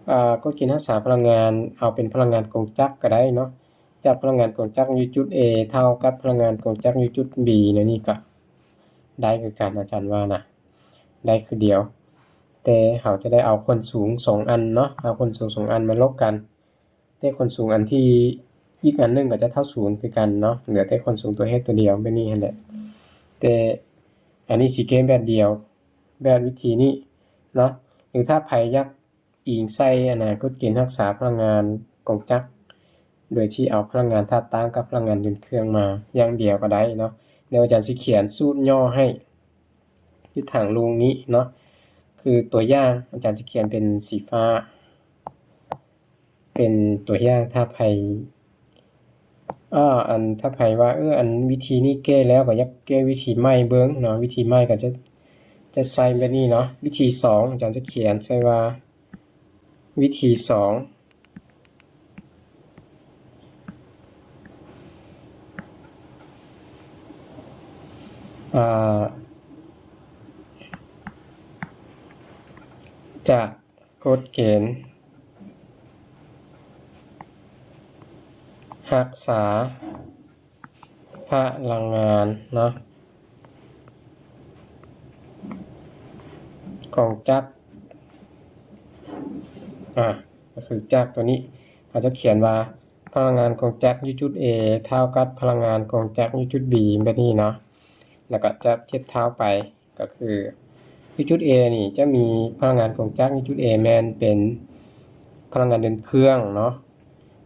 ເອີ ກົດເກນຮັກສາພະລັງງານ ເອົາເປັນພະລັງງານກົງຈັກກໍໄດ້ເນາະ ຈາກພະລັງງານກົງຈັກຢູ່ຈຸດ A ເທົ່າກັບພະລັງງານກົງຈັກຢູ່ຈຸດ B ແນວນີ້ກໍໄດ້ຄືກັນ ອາຈານວ່ານະ ໄດ້ຄືດຽວ ແຕ່ເຮົາຈະໄດ້ເອົາຄວາມສູງສອງອັນເນາະ ເອົາຄວາມສູງສອງອັນມາລົບກັນ ແຕ່ຄວາມສູງອັນທີ່ ອີກອັນໜຶ່ງກໍຈະເທົ່າສູນຄືກັນເນາະ ເຫຼືອແຕ່ຄວາມສູງຕົວເຮັດຕົວດຽວແບບນີ້ຫັ້ນແຫຼະ ແຕ່ອັນນີ້ຊິແກ້ແບບດຽວ ແບບວິທີນີ້ເນາະ ຫຼືຖ້າໃຜຢາກອີງໃສ່ ອັນນ່າ ກົດເກນຮັກສາພະລັງງານກົງຈັກ ໂດຍທີ່ເອົາພະລັງງານທາດຕັ້ງກັບພະລັງງານເດີນເຄື່ອງມາຢ່າງດຽວກໍໄດ້ເນາະ ດຽວອາຈານຊິຂຽນສູດຫຍໍ້ໃຫ້ຢູ່ທາງລຸ່ມນີ້ເນາະ ຄືຕົວຢ່າງ ອາຈານຊິຂຽນເປັນສີຟ້າ ເປັນຕົວຢ່າງ ຖ້າໃຜ ເອີ ອັນ ຖ້າໃຜວ່າ ເອີ ອັນວິທີນີ້ແກ້ແລ້ວ ກໍຢາກແກ້ວິທີໃໝ່ເບິ່ງເນາະ ວິທີໃໝ່ກໍຈະ ຈະໃສ່ແບບນີ້ເນາະ ວິທີສອງ ອາຈານຈະຂຽນໃສ່ວ່າ ວິທີສອງ ຈາກກົດເກນຮັກສາພະລັງງານເນາະ ກອງຈັກ ອາ ກໍຄືຈາກຕົວນີ້ ເຮົາຈະຂຽນວ່າ ພະລັງງານກອງຈັກຢູ່ຈຸດ A ເທົ່າກັບພະລັງງານກອງຈັກຢູ່ຈຸດ B ແບບນີ້ເນາະ ແລ້ວກໍຈະທຽບເທົ່າໄປ ກໍຄືຢູ່ຈຸດ A ນີ້ຈະມີພະລັງງານກອງຈັກຢູ່ຈຸດ A ແມ່ນເປັນພະລັງງານເດີນເຄື່ອງເນາະ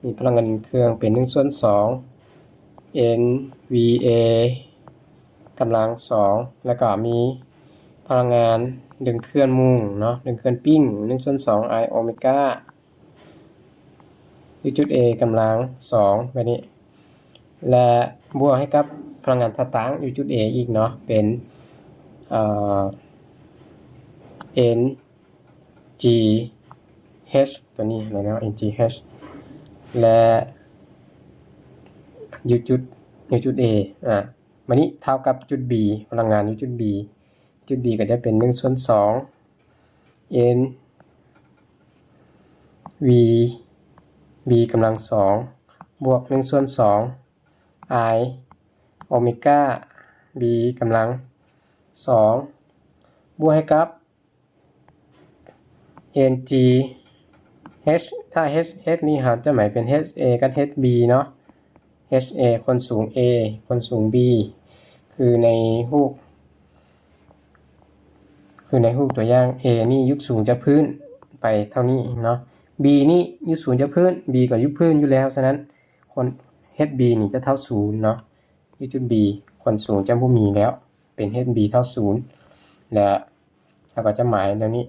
ມີພະລັງງານເດີນເຄື່ອງເປັນໜຶ່ງສ່ວນສອງ N V A ກຳລັງສອງ ແລ້ວກໍມີພະລັງງານເດີນເຄື່ອນມຸ້ງເນາະ ເດີນເຄື່ອນປີ້ງ ໜຶ່ງສ່ວນສອງ I ໂອເມກາ ຢູ່ຈຸດ A ກຳລັງສອງ ແບບນີ້ ແລະ ບວກໃຫ້ກັບພະລັງງານທ່າຕັ້ງຢູ່ຈຸດ A ອີກເນາະ ເປັນ ເອີ N G H ຕົວນີ້ເນາະ N G H ແລະ ຢູ່ຈຸດ ຢູ່ຈຸດ A ອາ ບາດນີ້ເທົ່າກັບຈຸດ B ພະລັງງານຢູ່ຈຸດ B ຈຸດ B ກໍຈະເປັນໜຶ່ງສ່ວນສອງ N V B ກຳລັງສອງ ບວກໜຶ່ງສ່ວນສອງ I ໂອເມກາ B ກຳລັງສອງ ບວກໃຫ້ກັບ N G H ຖ້າ H H ນີ້ເຮົາຈະໝາຍເປັນ H A ກັບ H B ເນາະ H A ຄວນສູງ A ຄວນສູງ B ຄືໃນຮູບ ຄືໃນຮູບຕົວຢ່າງ A ນີ້ຍົກສູງຈາກພື້ນໄປເທົ່ານີ້ເນາະ B ນີ້ຍົກສູງຈາກພື້ນ B ກໍຢູ່ພື້ນຢູ່ແລ້ວ ສະນັ້ນ ຄວນ H B ນີ້ຈະເທົ່າສູນເນາະ ຢູ່ຈຸດ B ຄວນສູງຈະບໍ່ມີແລ້ວ ເປັນ H B ເທົ່າສູນ ແລ້ວເຮົາກໍຈະໝາຍແນວນີ້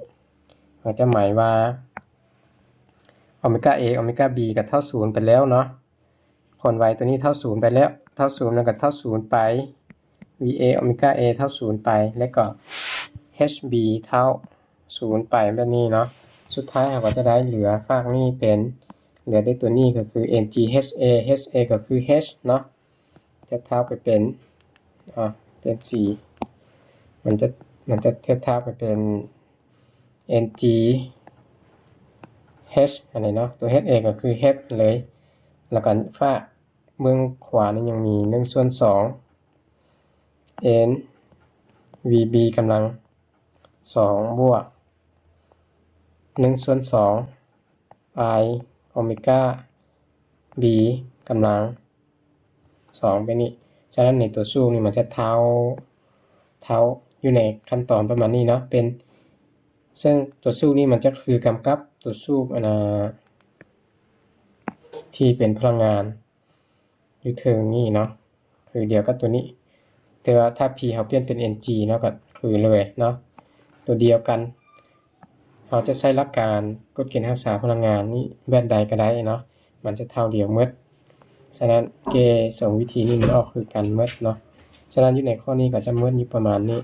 ເຮົາຈະໝາຍວ່າ ໂອເມກາ A ໂອເມກາ B ກໍເທົ່າສູນໄປແລ້ວເນາະ ຄວາມໄວຕົວນີ້ເທົ່າສູນໄປແລ້ວ ເທົ່າສູນ ແລ້ວກໍເທົ່າສູນໄປ V A ໂອເມກາ A ເທົ່າສູນໄປ ແລ້ວກໍ H B ເທົ່າສູນໄປແບບນີ້ເນາະ ສຸດທ້າຍເຮົາກໍຈະໄດ້ເຫຼືອຟາກນີ້ເປັນ ເຫຼືອແຕ່ຕົວນີ້ກໍຄື N G H A H A ກໍຄື H ເນາະ ທຽບເທົ່າໄປເປັນ ອາ ເປັນສີ່ ມັນຈະ ມັນຈະທຽບເທົ່າໄປເປັນ N G H ອັນນີ້ເນາະ ຕົວ H A ກໍຄື H ເລີຍ ແລ້ວກໍຟາກເບື້ອງຂວານີ້ຍັງມີໜຶ່ງສ່ວນສອງ N V B ກຳລັງສອງ ບວກໜຶ່ງສ່ວນສອງ I ໂອເມກາ B ກຳລັງສອງ ແບບນີ້ ສະນັ້ນໃນຕົວສູດນີ້ມັນຈະເທົ່າ ເທົ່າຢູ່ໃນຂັ້ນຕອນປະມານນີ້ເນາະ ເປັນ ເຊິ່ງຕົວສູດນີ້ມັນຈະຄືກັນກັບຕົວສູດ ອັນນາ ທີ່ເປັນພະລັງງານຢູ່ເທິງນີ້ເນາະ ຄືດຽວກັບຕົວນີ້ ແຕ່ວ່າຖ້າ P ເຮົາປ່ຽນເປັນ N G ເນາະ ກໍຄືເລີຍເນາະ ຕົວດຽວກັນ ເຮົາຈະໃຊ້ຫຼັກການກົດເກນຮັກສາພະລັງງານນີ້ແບບໃດກໍໄດ້ເນາະ ມັນຈະເທົ່າດຽວໝົດ ສະນັ້ນເກສອງວິທີນີ້ມັນອອກຄືກັນໝົດເນາະ ສະນັ້ນຢູ່ໃນຂໍ້ນີ້ກໍຈະໝົດຢູ່ປະມານນີ້